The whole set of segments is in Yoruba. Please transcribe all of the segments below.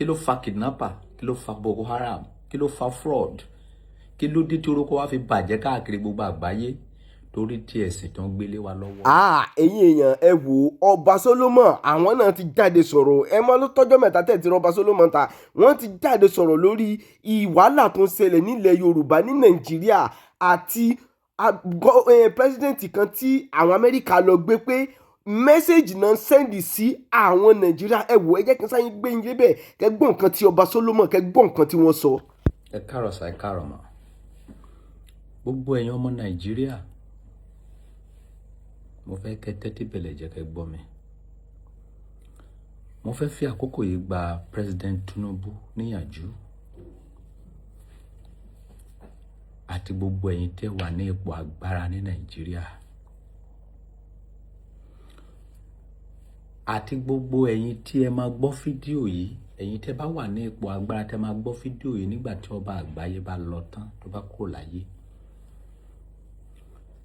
Kí ló fa kidnapper? Kí ló fa Boko Haram? Kí ló fa fraud? Kí ló dé tí orúkọ wa fi bàjẹ́ káàkiri gbogbo àgbáyé? Torí tí ẹ̀sìn tó ń gbélé wa lọ́wọ́. Ẹ̀yin èèyàn, ẹ wò ó, Ọba Solomon àwọn náà ti jáde sọ̀rọ̀. Ẹ mọ́ ló tọ́jọ́ mẹ́ta tẹ̀ tí Ọba Solomon ta. Wọ́n ti jáde sọ̀rọ̀ lórí ìwàhálà tó ń ṣẹlẹ̀ nílẹ̀ Yorùbá ní Nàìjíríà àti president kan tí àwọn Amẹ́ríkà lọ gbé pé message náà send sí àwọn Nàìjíríà. Ẹ wò, ẹ jẹ́ kí n sáyé gbé yín débẹ̀, kẹ́ gbọ́ nǹkan tí Ọba Solomon, kẹ́ gbọ́ nǹkan tí wọ́n sọ. Ẹ káàrọ̀ sà, ẹ káàrọ̀ mà. Gbogbo ẹ̀yin ọmọ Nàìjíríà, mo fẹ́ kẹ́ tẹ́tí bẹ̀lẹ̀ jẹ́ kẹ́ gbọ́ mi. Mo fẹ́ fi àkókò yìí gba President Tinubu níyànjú àti gbogbo ẹ̀yin tẹ́ wà ní ipò agbára ní Nàìjíríà àti gbogbo ẹ̀yin tí ẹ máa gbọ́ fídíò yìí, ẹ̀yin tẹ́ bá wà ní ipò agbára tẹ́ máa gbọ́ fídíò yìí nígbà tí ọba àgbáyé bá lọ tán, tó bá kúrò láyé.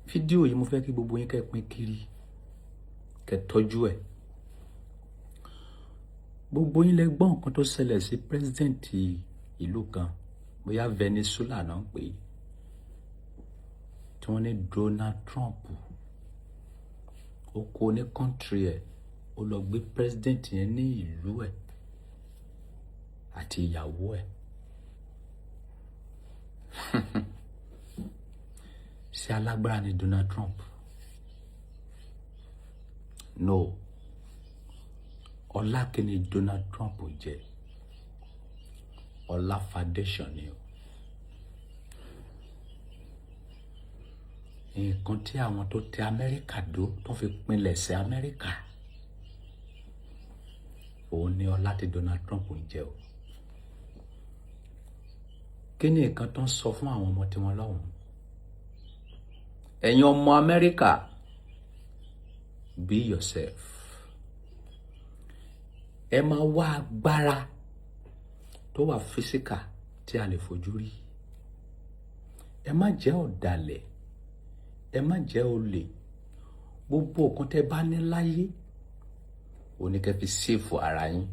Fídíò yìí, mo fẹ́ kí gbogbo yín kẹ́ pín kiri, kẹ́ tọ́jú ẹ̀. Gbogbo yín lẹ gbọ́ nǹkan tó ṣẹlẹ̀ sí president ìlú kan, bóyá Venezuela náà ń pè é, tí wọ́n ní Donald Trump ó kó ní country ẹ̀, ó lọ gbé president yẹn ní ìlú ẹ̀ àti ìyàwó ẹ̀. Ṣé alágbára ni Donald Trump? No. Ọlá kí ni Donald Trump jẹ́? Ọlá foundation ni o. Nǹkan tí àwọn tó tẹ Amẹ́ríkà dó tó fi pinlẹ̀ sí Amẹ́ríkà, òun ni ọlá tí Donald Trump ń jẹ o. Kí ni nǹkan tó ń sọ fún àwọn ọmọ tiwọn lọ́hùn? Ẹ̀yin ọmọ Amẹ́ríkà, be yourself. Ẹ máa wá agbára tó wà physical tí a lè fojú rí. Ẹ má jẹ́ ọ̀dàlẹ̀, ẹ má jẹ́ olè. Gbogbo nǹkan tẹ́ bá ní láyé, òun ni kẹ́ fi save ara yín.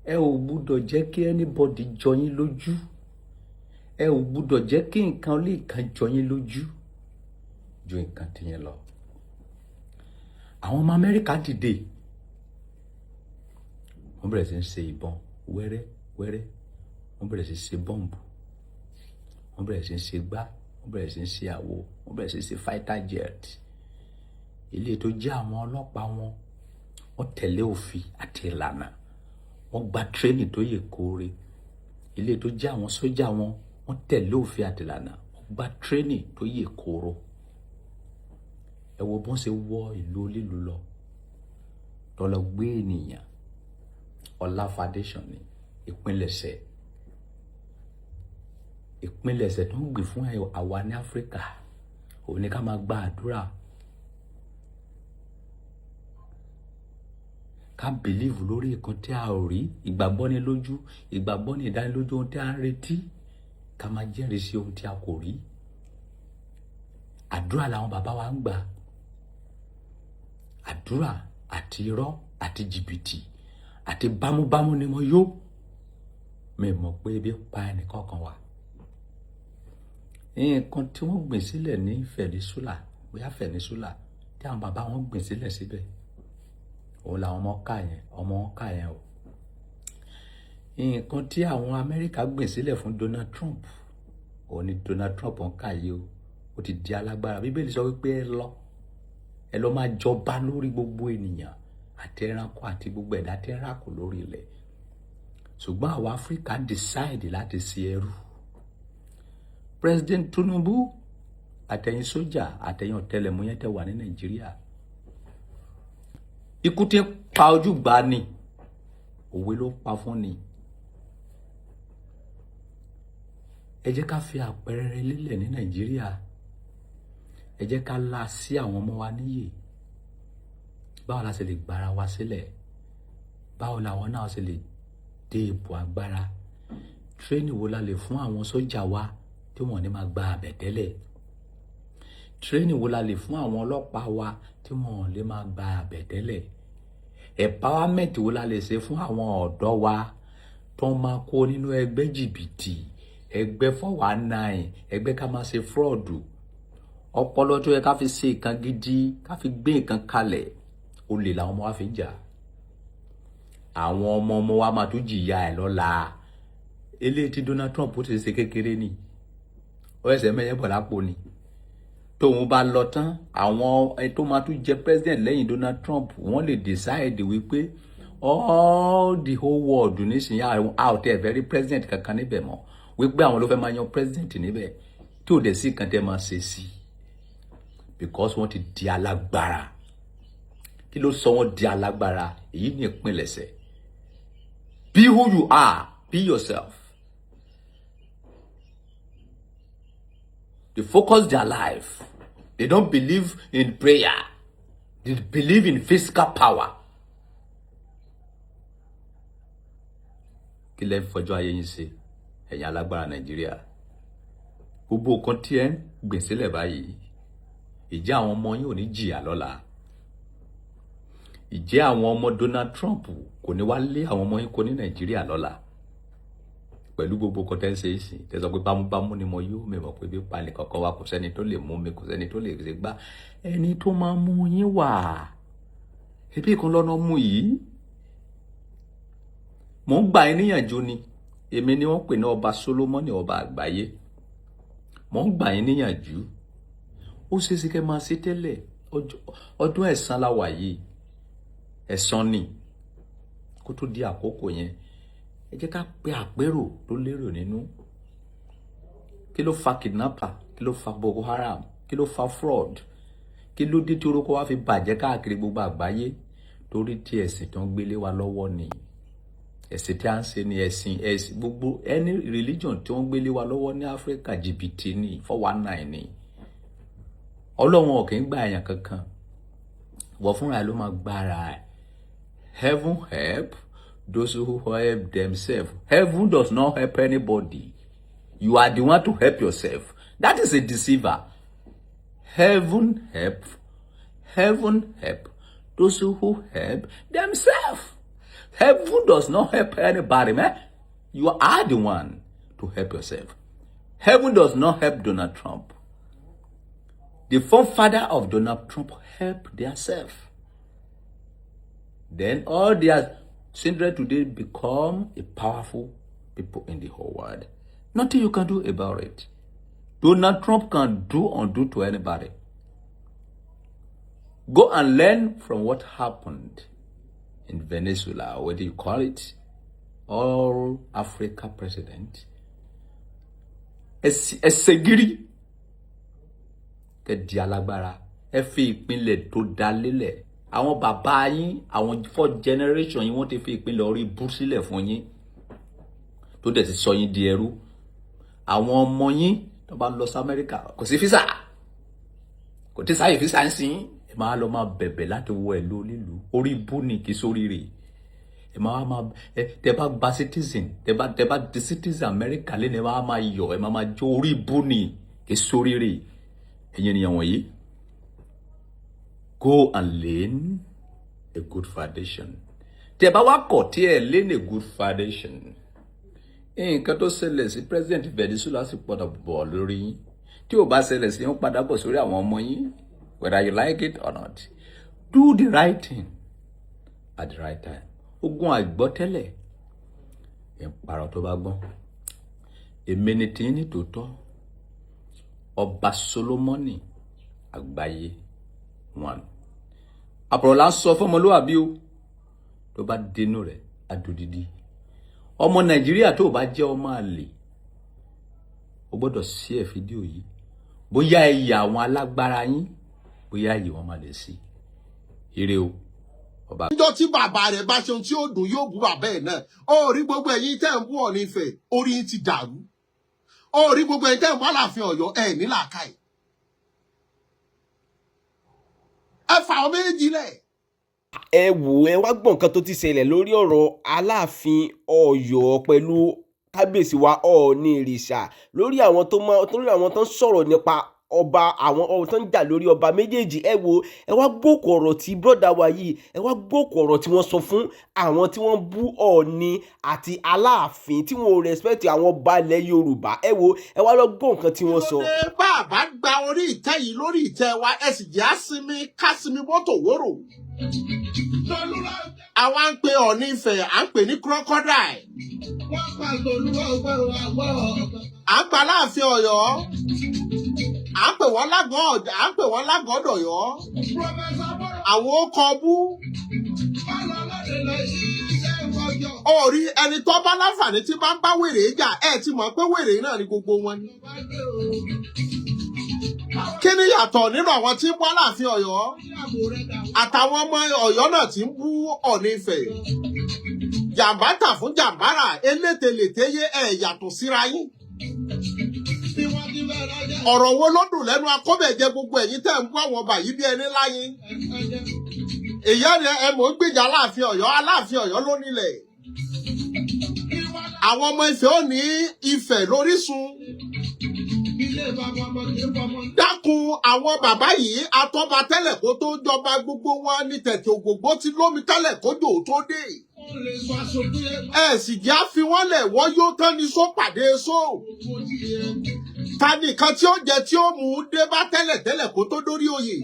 Ẹ ò gbúdọ̀ jẹ́ kí anybody jọ yín lójú. Ẹ ò gbúdọ̀ jẹ́ kí nǹkan lè kan jọ yín lójú ju nǹkan tiyín lọ. Àwọn ọmọ Amẹ́ríkà dìde, wọ́n bẹ̀rẹ̀ sí ń ṣe ìbọn wẹ́rẹ́ wẹ́rẹ́, wọ́n bẹ̀rẹ̀ sí ń ṣe bọ́ǹbù, wọ́n bẹ̀rẹ̀ sí ń ṣe gbá, wọ́n bẹ̀rẹ̀ sí ń ṣe àwo, wọ́n bẹ̀rẹ̀ sí ń ṣe fighter jet. Ilé tó jẹ́ àwọn ọlọ́pàá wọn, wọ́n tẹ̀lé òfin àti ìlànà, wọ́n gba training tó yè koore. Ilé tó jẹ́ àwọn sójà wọn, wọ́n tẹ̀lé òfin àti ìlànà, wọ́n gba training tó yè kooro. Ẹ wo bọ́n ṣe wọ ìlú onílùú lọ, tó lọ gbé ènìyàn. Ọlá foundation ni ìpilẹ̀ṣẹ̀, ìpilẹ̀ṣẹ̀ tó ń gbìn fún àwa ní Áfíríkà, òun ni ká máa gba àdúrà, ká believe lórí nǹkan tí a ò rí. Ìgbàgbọ́ ni lójú, ìgbàgbọ́ ni ìdánilójú ohun tí a ń retí, ká máa jẹ́rìí sí ohun tí a kò rí. Àdúrà làwọn bàbá wa ń gbà. Àdúrà àti irọ́ àti jìbìtì àti bámúbámú ni mo yó. Mi mọ̀ pé ebi pa ẹnìkọ̀ọ̀kan wa. Nǹkan tí wọ́n gbìn sílẹ̀ ní Venezuela, bóyá Venezuela, tí àwọn bàbá wọn gbìn sílẹ̀ síbẹ̀, òun làwọn ọmọ ká yẹn, ọmọ wọn ká yẹn o. Nǹkan tí àwọn Amẹ́ríkà gbìn sílẹ̀ fún Donald Trump, òun ni Donald Trump ń ká yìí o. Ó ti di alágbára. Bíbélì sọ wípé ẹ lọ, ẹ lọ máa jọba lórí gbogbo ènìyàn àti ẹranko àti gbogbo ẹ̀dá tí ń rákò lórí ilẹ̀. Ṣùgbọ́n àwọn Áfíríkà decide láti ṣe ẹrú. President Tinubu àtẹ̀yin sójà àtẹ̀yin ọ̀tẹlẹ̀múyẹ́ tẹ́ wà ní Nàìjíríà, ikú tí ń pa ojú gbà ni, òwe ló ń pa fún ni. Ẹ jẹ́ ká fi àpẹẹrẹ lélẹ̀ ní Nàìjíríà. Ẹ jẹ́ ká la sí àwọn ọmọ wa níyè. Báwo la ṣe lè gbára wa sílẹ̀? Báwo làwọn náà ṣe lè dé ipò agbára? Tírénì wo la lè fún àwọn sójà wa tí wọ́n ní máa gba àbẹ̀tẹ́lẹ̀? Tírénì wo la lè fún àwọn ọlọ́pàá wa tí wọ́n lè máa gba àbẹ̀tẹ́lẹ̀? Empowerment wo la lè ṣe fún àwọn ọ̀dọ́ wa Tó máa kó nínú ẹgbẹ́ jìbìtì, ẹgbẹ́ 419, ẹgbẹ́ ká máa ṣe fraud. Ọpọlọ tó yẹ ká fi ṣe nǹkan gidi, ká fi gbé nǹkan kalẹ̀, olè làwọn ọmọ wa fi ń jà. Àwọn ọmọ ọmọ wa máa tún jìyà ẹ̀ lọ́la. Eléyìí tí Donald Trump ti ṣe kékeré ni, ó ẹsẹ̀ mẹ́yẹ bọ̀ lápò ni. Tóun bá lọ tán, àwọn tó máa tún jẹ president lẹ́yìn Donald Trump, wọ́n lè decide wípé all the whole world nísìnyí out there, very president kankan níbẹ̀ mọ́, wípé àwọn ló fẹ́ máa yan president níbẹ̀, tí ò dẹ̀ sí kan tẹ́ máa ṣe sí, because wọ́n ti di alágbára. Kí ló sọ wọ́n di alágbára? Èyí ní ìpilẹ̀ṣẹ̀. Be who you are, be yourself. They focus their life. They don't believe in prayer. They believe in physical power. Kí lẹ ń fọjọ́ ayé yín ṣe, ẹ̀yin alágbára Nàìjíríà? Gbogbo nǹkan tí ẹ ń gbìn sílẹ̀ báyìí, ìjẹ́ àwọn ọmọ yín ò ní jìyà lọ́la? Ìjẹ́ àwọn ọmọ Donald Trump kò ní wá lé àwọn ọmọ yín kó ní Nàìjíríà lọ́la? Pẹ̀lú gbogbo nǹkan tẹ́ ń ṣe é sìn, tẹ́ sọ pé bámúbámú ni mo yó, mi mọ̀ pé bí palẹ̀ kankan wa, kò sẹ́ni tó lè mú mi, kò sẹ́ni tó lè ṣe gbá. Ẹni tó máa mú yín wà ebi kan lọ́nà mú yìí. Mò ń gbà yín níyànjú ni. Èmi ni wọ́n pè ní Ọba Solomoni, ọba àgbáyé. Mò ń gbà yín níyànjú. Ó ṣeé ṣe kẹ́ máa ṣe tẹ́lẹ̀. Ọdún ẹ̀san la wà yìí, ẹ̀san ni. Kó tó di àkókò yẹn, ẹ jẹ́ ká pe àpérò tó lérò nínú. Kí ló fa kidnapper? Kí ló fa Boko Haram? Kí ló fa fraud? Kí ló dé tí orúkọ wa fi bàjẹ́ káàkiri gbogbo àgbáyé? Torí tí ẹ̀sìn tó ń gbélé wa lọ́wọ́ ni. Ẹ̀sìn tí a ń ṣe ni ẹ̀sìn gbogbo any religion tí wọ́n gbélé wa lọ́wọ́ ní Áfíríkà, jìbìtì ni, 419 ni. Ọlọ́run ò kì í gba èèyàn kankan. Wọ́n fúnra ẹ̀ ló máa gbára ẹ̀. Heaven help those who help themselves. Heaven does not help anybody. You are the one to help yourself. That is a deceiver. Heaven help, heaven help those who help themselves. Heaven does not help anybody, man. You are the one to help yourself. Heaven does not help Donald Trump. The forefather of Donald Trump helped themselves. Then all their children today become a powerful people in the whole world. Nothing you can do about it. Donald Trump can do undo to anybody. Go and learn from what happened in Venezuela, what do you call it? All Africa president. Ẹ ṣe gírí kẹ́ di alágbára. Ẹ fi ìpínlẹ̀ tó dá lélẹ̀. Àwọn bàbá yín, àwọn fourth generation yín, wọ́n ti fi ìpínlẹ̀ orí bú sílẹ̀ fún yín, tó dẹ̀ ti sọ yín di ẹrú. Àwọn ọmọ yín tó bá lọ sí Amẹ́ríkà, kò sí visa, kò tí sáyè visa ń sìn. Ẹ máa lọ máa bẹ̀bẹ̀ láti wọ ìlú onílùú. Orí ibú ni, kì í sórí rè. Ẹ máa máa ẹ tẹ bá gba citizen, tẹ bá di citizen Amẹ́ríkà lẹ́nu, ẹ máa máa yọ̀, ẹ máa máa jó. Orí ibú ni, kì í sórí rè. Ẹ̀yin ènìyàn wọ̀nyí, go and learn a good foundation. Tẹ bá wá kọ̀ tí ẹ learn a good foundation, nǹkan tó ṣẹlẹ̀ sí president Venezuela sì padà bọ̀ lórí yín. Tí ò bá ṣẹlẹ̀ sí yín, padà bọ̀ sórí àwọn ọmọ yín, whether you like it or not. Do the right thing at the right time. Ogun àìgbọ́tẹ́lẹ̀ ìparọ́ tó bá gbọ́n. Èmi ni tí ní tòótọ́, Ọba Solomoni àgbáyé one. Àbọ̀rọ̀ là ń sọ fọmọlúwàbí o, tó bá dénú rẹ̀ adodidi. Ọmọ Nàìjíríà tó bá jẹ́ ọmọ àlè, o gbọ́dọ̀ sí ẹ̀ fídíò yìí. Bóyá ẹ̀yà àwọn alágbára yín, bóyá èyí wọn máa lè sí. Ire o, ọba. Níjọ́ tí bàbá rẹ̀ bá ṣe ohun tí ó dùn, yóò bú bàbá ẹ̀ náà. Ó rí gbogbo ẹ̀yin tẹ́ ń bú Ọọ̀ni Ifẹ̀, orí yín ti dàrú. Ó rí gbogbo ẹ̀yin tẹ́ ń bú Aláàfin Ọ̀yọ́, ẹ̀ ní làákàyè. Ẹ fà ọ méjì lẹ̀. Ẹ wò, ẹ wá gbọ́ nǹkan tó ti ṣẹlẹ̀ lórí ọ̀rọ̀ Aláàfin Ọ̀yọ́ pẹ̀lú kábíyèsí wa Ọọ̀ni Ìrìṣà, lórí àwọn tó máa, lórí àwọn tó ń sọ̀rọ̀ nípa Ọba àwọn ọ̀rọ̀ tó ń jà lórí ọba méjèèjì. Ẹ wo, ẹ wá gbókò ọ̀rọ̀ tí brother wa yìí, ẹ wá gbókò ọ̀rọ̀ tí wọ́n sọ fún àwọn tí wọ́n bú Ọọ̀ni àti Aláàfin, tí wọ́n ò respect àwọn ọba ilẹ̀ Yorùbá. Ẹ wo, ẹ wá lọ gbọ́ nǹkan tí wọ́n sọ. Bá a bá gba orí ìtẹ́ yìí lórí ìtẹ́ wa, ẹ sì jẹ́ àsinmi kásìmí mọ́tò wóró. Àwa ń pe Ọọ̀ni Ifẹ̀, à ń pè ní crocodile. À ń pa Aláàfin Ọ̀yọ́, à ń pè wọ́n lágọ̀ọ́, à ń pè wọ́n lágọ̀ọ́dọ̀yọ́. Àwọn ó kọ bú. Orí ẹni tó bá láǹfààní tí bá ń bá wèrè jà, ẹ ti mọ̀ pé wèrè náà ni gbogbo wọn ni. Kí ni yàtọ̀ nínú àwọn tí ń bú Aláàfin Ọ̀yọ́ àtàwọn ọmọ Ọ̀yọ́ náà tí ń bú Ọọ̀ni Ifẹ̀? Jàǹbá tà fún jàǹbára elételétéyé, ẹ̀ yàtọ̀ síra yín. Ọ̀rọ̀ wo ló dùn lẹ́nu akọ́bẹ̀jẹ gbogbo ẹ̀yin tẹ́ ń bú àwọn ọba yìí bí ẹni láyín? Èyí ẹ ẹ mò ń gbèjà Aláàfin Ọ̀yọ́. Aláàfin Ọ̀yọ́ ló nílẹ̀. Àwọn ọmọ Ifẹ̀ ò ní Ifẹ̀ lórísun. Dákun, àwọn bàbá yìí atọ́ba tẹ́lẹ̀ kó tó jọba, gbogbo wọn ní tẹ̀tẹ̀ ògbògbó ti lómi tẹ́lẹ̀ kójò tó dé. Ẹ sì jẹ́ á fi wọ́n lẹ̀, wọ́n yóò tán ní só pàdé só. Ta nìkan tí ó jẹ tí ó mú un dé bá tẹ́lẹ̀ tẹ́lẹ̀ kó tó dórí oyè?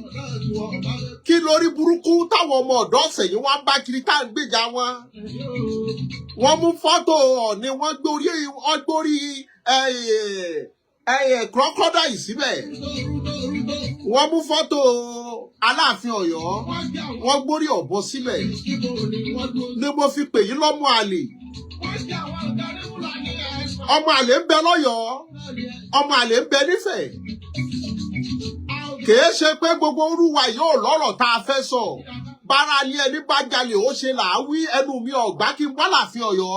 Kí lórí burúkú táwọn ọmọ ọ̀dọ́ ọ̀sẹ̀ yìí wọ́n bá kiri tá à ń gbèjà wọn? Wọ́n mú fọ́tò Ọ̀ọ̀ni, wọ́n gbórí crocodile síbẹ̀. Wọ́n mú fọ́tò Aláàfin Ọ̀yọ́, wọ́n gbórí ọ̀bọ síbẹ̀. Ni mo fi pè yín lọ́mọ àlè. Ọmọ àlè ń bẹ lọ́yọ̀ọ́, ọmọ àlè ń bẹ nífẹ̀ẹ́. Kìí ṣe pé gbogbo orúwa yóò lọ́rọ̀ tá a fẹ́ sọ. Bára ní ẹni bá jalè, ó ṣe là á wí. Ẹnu mi ọ̀gbá kí n wá láàfin Ọ̀yọ́,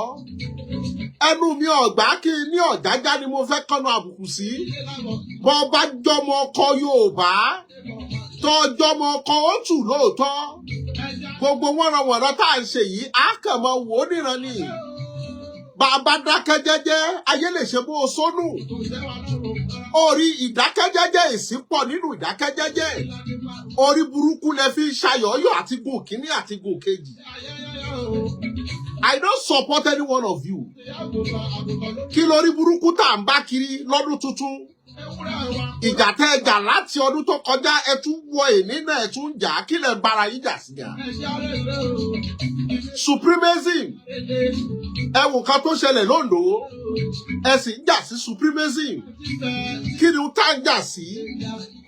ẹnu mi ọ̀gbá kí n ní Ọ̀jájá ni mo fẹ́ kọ́nu àbùkù sí. Bọ́ bá jọmọ ọkọ Yorùbá, tọ́jọ́mọ ọkọ ó tù lóòótọ́, gbogbo wọ́nranwọ̀nran tá à ń ṣe yìí, á kàn mọ́ wò ó níran ni. Bàbá dákẹ́ jẹ́jẹ́, ayé lè ṣe bó o sónù. Orí ìdákẹ́jẹ́jẹ́, èsì pọ̀ nínú ìdákẹ́jẹ́jẹ́. Orí burúkú lẹ fi ń ṣayọ̀ọ́yọ̀ àti gùn kínní àti gùn kejì. I don't support any one of you. Kí lórí burúkú tá à ń bá kiri lọ́dún tuntun? Ìjà tẹ́ ẹ jà láti ọdún tó kọjá, ẹ tún wọ èní náà, ẹ tún jà á. Kí lẹ ń bára yín jà sí gan? Supremacism. Ẹ wò kan tó ṣẹlẹ̀ lóńdó, ẹ sì ń jà sí supremacism. Kí ni tá ń jà sí?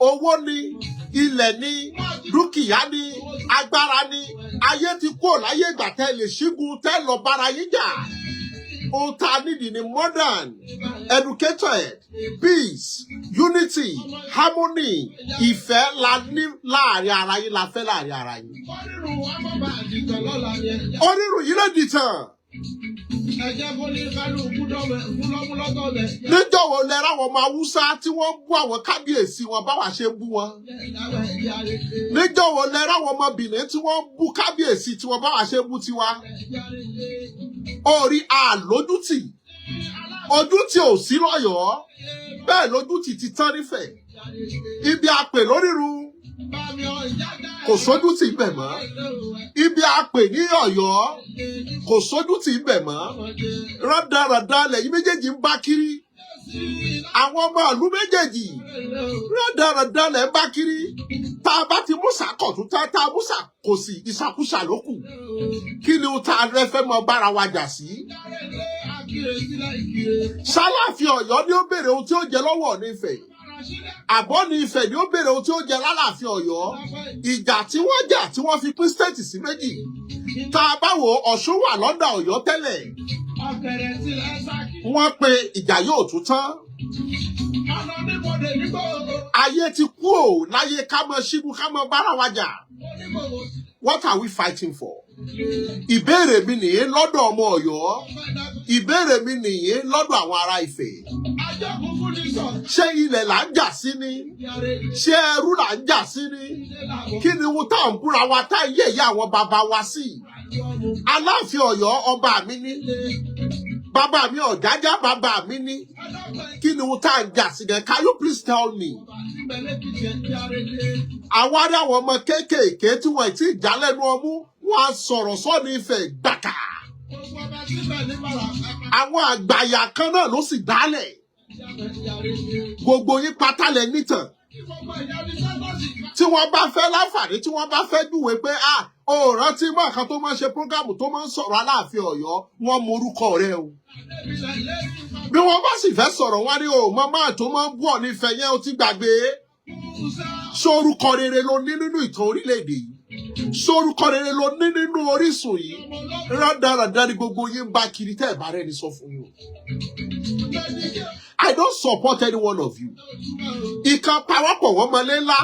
Owó ni, ilẹ̀ ni, dúkìá ni, agbára ni. Ayé ti kúrò láyé ìgbà tẹ́ lè ṣígun tẹ́ lọ bára yín jà. Ohun tá a nídìí ni modern, educated, peace, unity, harmony. Ìfẹ́ la ní láàrin ara yín, la fẹ́ láàrin ara yín. Onírù yìí lè dìtàn. Níjọ́ wo lẹ ráwọn ọmọ Haúsá tí wọ́n ń bú àwọn kábíyèsí wọn báwa ṣe ń bú wọn? Níjọ́ wo lẹ ráwọn ọmọ Bìnní tí wọ́n ń bú kábíyèsí tí wọ́n báwa ṣe ń bú tiwa? Orí àlójútì, ojútì ò sí lọ́yọ̀ọ́, bẹ́ẹ̀ lójútì ti tán nífẹ̀ẹ́. Ibi àpè lórírun, kò sójútì ibẹ̀ mọ́. Ibi àpè ní Ọ̀yọ́, kò sójútì ibẹ̀ mọ́. Rádaràda lẹ́yìn méjèèjì ń bá kiri. Àwọn ọmọ ìlú méjèèjì, rádaràda lẹ́ ń bá kiri. Tá a bá ti mú sàkọ̀tún, tá a mú sàkòsì, ìsàkúsà ló kù. Kí ni tá a rẹ fẹ́ mọ bára wa jà sí? Ṣáláàfin Ọ̀yọ́ ni ó béèrè ohun tí ó jẹ lọ́wọ́ ní Ifẹ̀, àbọ̀ ní Ifẹ̀ ni ó béèrè ohun tí ó jẹ lálàáfin Ọ̀yọ́? Ìjà tí wọ́n jà tí wọ́n fi pín state sí méjì, tá a bá wo, Ọ̀ṣun wà lọ́dà Ọ̀yọ́ tẹ́lẹ̀. Wọ́n pe ìjà yóò tún tán. Ayé ti kú ò láyé ká mọ ṣígun, ká mọ bára wa jà. What are we fighting for? Ìbéèrè mi nìyí lọ́dọ̀ ọmọ Ọ̀yọ́, ìbéèrè mi nìyí lọ́dọ̀ àwọn ará Ifẹ̀. Ṣé ilẹ̀ là ń jà sí ni? Ṣé ẹrú là ń jà sí ni? Kí ni ohun tá à ń búra wa, tá à ń yẹ̀yẹ́ àwọn bàbá wa sí? Aláàfin Ọ̀yọ́, ọba mi ní. Bàbá mi Ọ̀jájá, bàbá mi ní. Kí ni ohun tá à ń jà sí gan? Can you please tell me? Àwa rí àwọn ọmọ kéékèèké tí wọ́n ti já lẹ́nu ọmú, wọ́n á sọ̀rọ̀ sọ́ni Ifẹ̀ gbàkà. Àwọn àgbàyà kan náà ló sì dálẹ̀. Gbogbo yín pátá lẹ nítàn. Tí wọ́n bá fẹ́ láǹfààní, tí wọ́n bá fẹ́ júwe pé, ah, o rántí mọ́ kan tó máa ń ṣe program, tó máa ń sọ̀rọ̀ Aláàfin Ọ̀yọ́, wọ́n mọ orúkọ rẹ o. Bí wọ́n bá sì fẹ́ sọ̀rọ̀, wọ́n ní o mọ máa tó máa ń bú Ọ̀ọ̀ni Ifẹ̀ yẹn, o ti gbàgbé. Sórúkọ rere ló ní nínú ìtàn orílẹ̀-èdè yìí? Sórúkọ rere ló ní nínú orísun yìí? Rádaràdá ni gbogbo yín ń bá kiri tẹ́ ẹ̀ bá rẹ́ni sọ fún yín o. I don't support any one of you. Ìkan pawọ́pọ̀ wọ́n mọlé ńlá,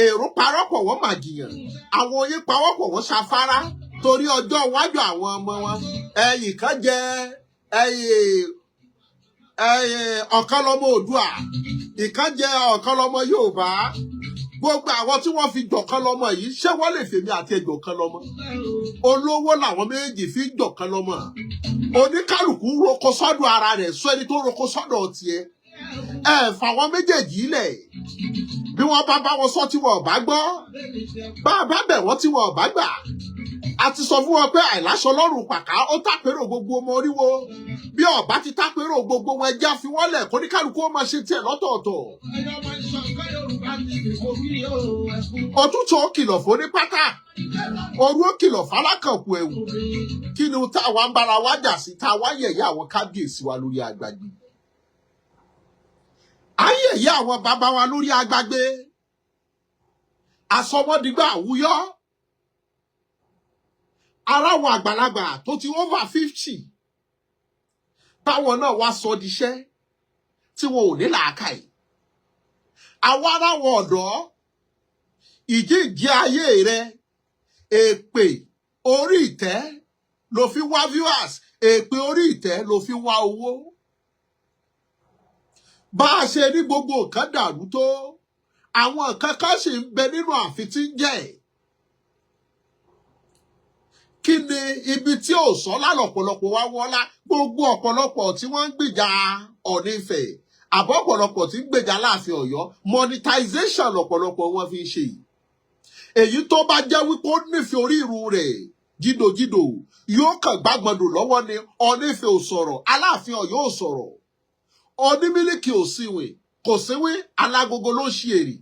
èrò parọ́pọ̀ wọ́n màgìyàn, àwọn oyin pawọ́pọ̀ wọ́n ṣafárá torí ọjọ́ iwájú àwọn ọmọ wọn. Ẹ̀yìn kan jẹ ẹ̀yìn ẹ̀yìn ọ̀kan lọ́mọ Oòduà, ìkan jẹ ọ̀kan lọ́mọ Yorùbá. Gbogbo àwọn tí wọ́n fi jọ̀kan lọ́mọ yìí, ṣé wọ́n lè fèmí àti ẹjọ̀kan lọ́mọ? Olówó làwọn méjèèjì fi jọ̀kan lọ́mọ. Oníkálukú roko sọ́dọ̀ ara rẹ̀, sọ ẹni tó roko sọ́dọ̀ tiẹ̀. Ẹ fà wọn méjèèjì lẹ̀. Bí wọ́n bá bá wọn sọ tí wọn ò bá gbọ́, bá a bá bẹ̀ wọ́n tí wọn ò bá gbà, a ti sọ fún wọn pé àìláṣọ lọ́rùn pàká ó tàpérò gbogbo ọmọ oríwo. Bí ọba ti tàpérò gbogbo wọn, ẹjẹ́ fi wọ́n lẹ̀ kóníkálukú ó máa ṣe tiẹ̀ lọ́tọ̀ọ̀tọ̀. Òtútù ó kìlọ̀ fún ní pátá, òru ó kìlọ̀ fálákànkù ẹ̀wù. Kí ni táwa ń bára wa jà sí, táwa yẹ̀yẹ́ àwọn kábíyèsí wa lórí àgbàgbé, à ń yẹ̀yẹ́ àwọn bàbá wa lórí àgbàgbé, àsọmọdìgbà àwùyọ ara àwọn àgbàlagbà tó ti over 50, táwọn náà wá sọ diṣẹ́ tí wọn ò ní làákàyè. Àwa aráwọ̀ ọ̀dọ́, ìjíǹde ayé rẹ, èpè orí ìtẹ́ ló fi wá viewers, èpè orí ìtẹ́ ló fi wá owó. Bá a ṣe ní gbogbo nǹkan dàrú tó, àwọn nǹkan kan sì ń bẹ nínú ààfin tí ń jẹ́. Kí ni ibi tí ò sọ lálọ́pọ̀lọpọ̀ wá wọ́lá? Gbogbo ọ̀pọ̀lọpọ̀ tí wọ́n ń gbìjà Ọ̀ọ̀ni Ifẹ̀, àbọ̀ ọ̀pọ̀lọpọ̀ tí ń gbèjà Láàfin Ọ̀yọ́, monetization lọ̀pọ̀lọpọ̀ wọn fi ń ṣe yìí. Èyí tó bá jẹ́ wípé ó nífẹ̀ẹ́ orírun rẹ̀ jídòjídò, yóò kàn gbàgbọ́dọ̀ lọ́wọ́ ni. Ọ̀ọ̀ni Ifẹ̀ ò sọ̀rọ̀, Aláàfin Ọ̀yọ́ ò sọ̀rọ̀, onímílíkì ò síwìn kò síwìn, alágogo ló ṣe èrè.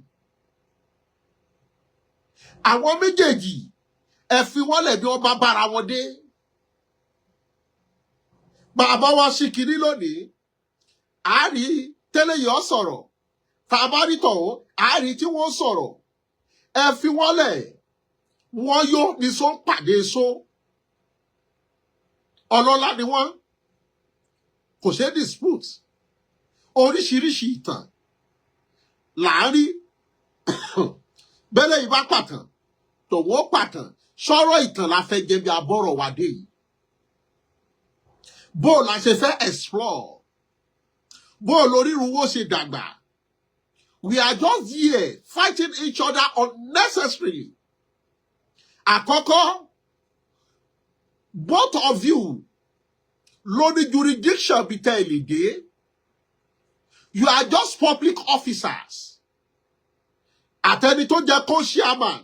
Àwọn méjèèjì, ẹ fi wọ́n lẹ̀ bí wọ́n bá bára wọn dé. Bàbá wa sí kiri lónìí, àárí tẹ́lẹ̀ yìí ọ sọ̀rọ̀, tàbá rí tọ̀hún, àárí tí wọ́n sọ̀rọ̀. Ẹ fi wọ́n lẹ̀, wọ́n yó ní sọ ń pàdé só. Ọlọ́lá ni wọ́n, kò ṣeé dispute. Oríṣiríṣi ìtàn là ń rí bẹ́lẹ̀ yìí bá pàtàn, tòun ó pàtàn. Sọ̀rọ̀ ìtàn la fẹ́ jẹ́ bí abọ́rọ̀ wà dé yìí. Bó o la ṣe fẹ́ explore, bó o lorírun wo ṣe dàgbà? We are just here fighting each other unnecessarily. Àkọ́kọ́, both of you ló ní jurisdiction bí tẹ́ ẹ lè dé. You are just public officers. Àtẹni tó jẹ́ co-chairman,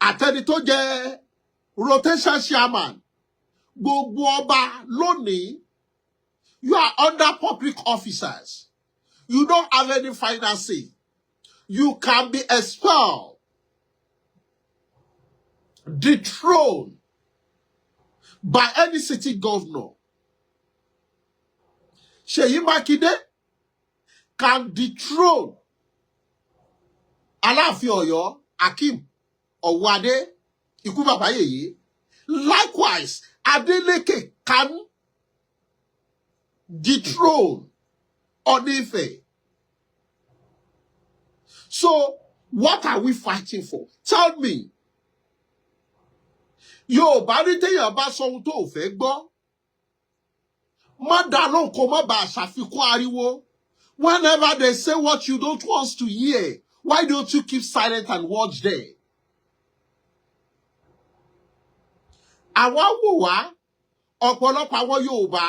àtẹni tó jẹ́ rotation chairman, gbogbo ọba lónìí, you are under public officers. You don't have any financing. You can be expelled, dethroned by any city governor. Ṣèyí Mákindé can dethrone Aláàfin Ọ̀yọ́, Akeem Ọ̀wọ́adé, ikú bàbá yèyé. Likewise, Adeleke can dethrone Ọọ̀ni Ifẹ̀. So what are we fighting for? Tell me. Yorùbá ní téèyàn bá sọ ohun tó ò fẹ́ gbọ́, má dá lóhùn kó má bàa ṣàfikún ariwo. Whenever they say what you don't want to hear, why don't you keep silent and watch them? Àwa wò wá, ọ̀pọ̀lọpọ̀ àwọn Yorùbá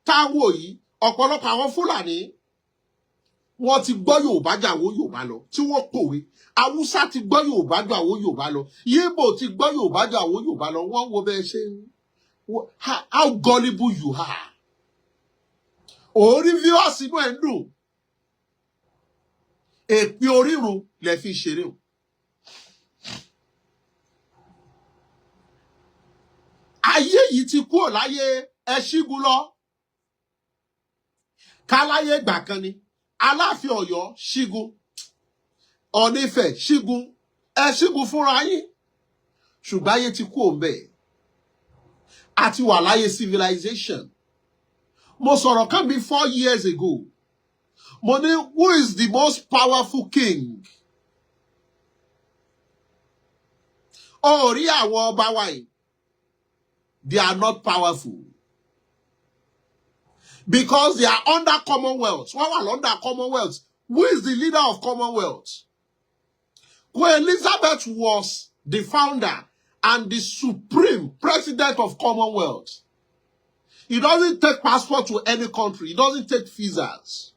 táwọn yìí, ọ̀pọ̀lọpọ̀ àwọn Fúlàní Wọ́n ti gbọ́ Yorùbá jà wó Yorùbá lọ, tí wọ́n pòwe. Haúsá ti gbọ́ Yorùbá jà wó Yorùbá lọ. Yíbò ti gbọ́ Yorùbá jà wó Yorùbá lọ. Wọ́n wo bẹ́ẹ̀ ṣe how gullible you are. Orí viewers, inú ẹ̀ ń dùn. Èpè orírun lẹ fi ṣeré o. Ayé yìí ti kúrò láyé ẹ ṣígun lọ. Káláyé ìgbà kan ni Aláàfin Ọ̀yọ́ ṣígun, Ọ̀nífẹ̀ ṣígun, ẹ ṣígun fúnra yín. Ṣùgbọ́n ayé ti kú òun bẹ́ẹ̀, àti wà láyé civilization. Mo sọ̀rọ̀ kan bí 4 years ago. Mo ní, who is the most powerful king? Ó rí àwọn ọba wa yìí, they are not powerful because they are under Commonwealth. Wọ́n wà under Commonwealth. Who is the leader of Commonwealth? Queen Elizabeth was the founder and the supreme president of Commonwealth. He doesn't take passport to any country. He doesn't take visas.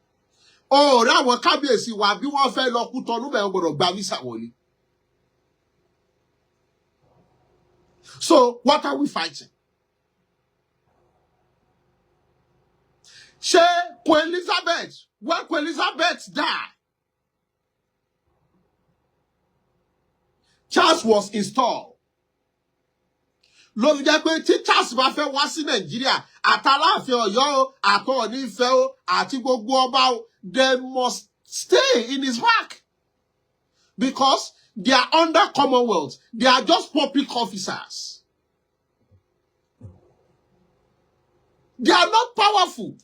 Ó rí àwọn kábíyèsí wa, bí wọ́n fẹ́ lọ Kútọ́nù bẹ́ẹ̀, wọ́n gbọ́dọ̀ gba visa wọlé. So what are we fighting? Ṣé Queen Elizabeth, when Queen Elizabeth died, Charles was installed. Ló fi jẹ́ pé tí Charles bá fẹ́ wá sí Nàìjíríà, àtàláàfin Ọ̀yọ́ o, àtọ̀ọ̀ní Ifẹ̀ o, àti gbogbo ọba o, they must stay in his back because they are under Commonwealth. They are just public officers. They are not powerful.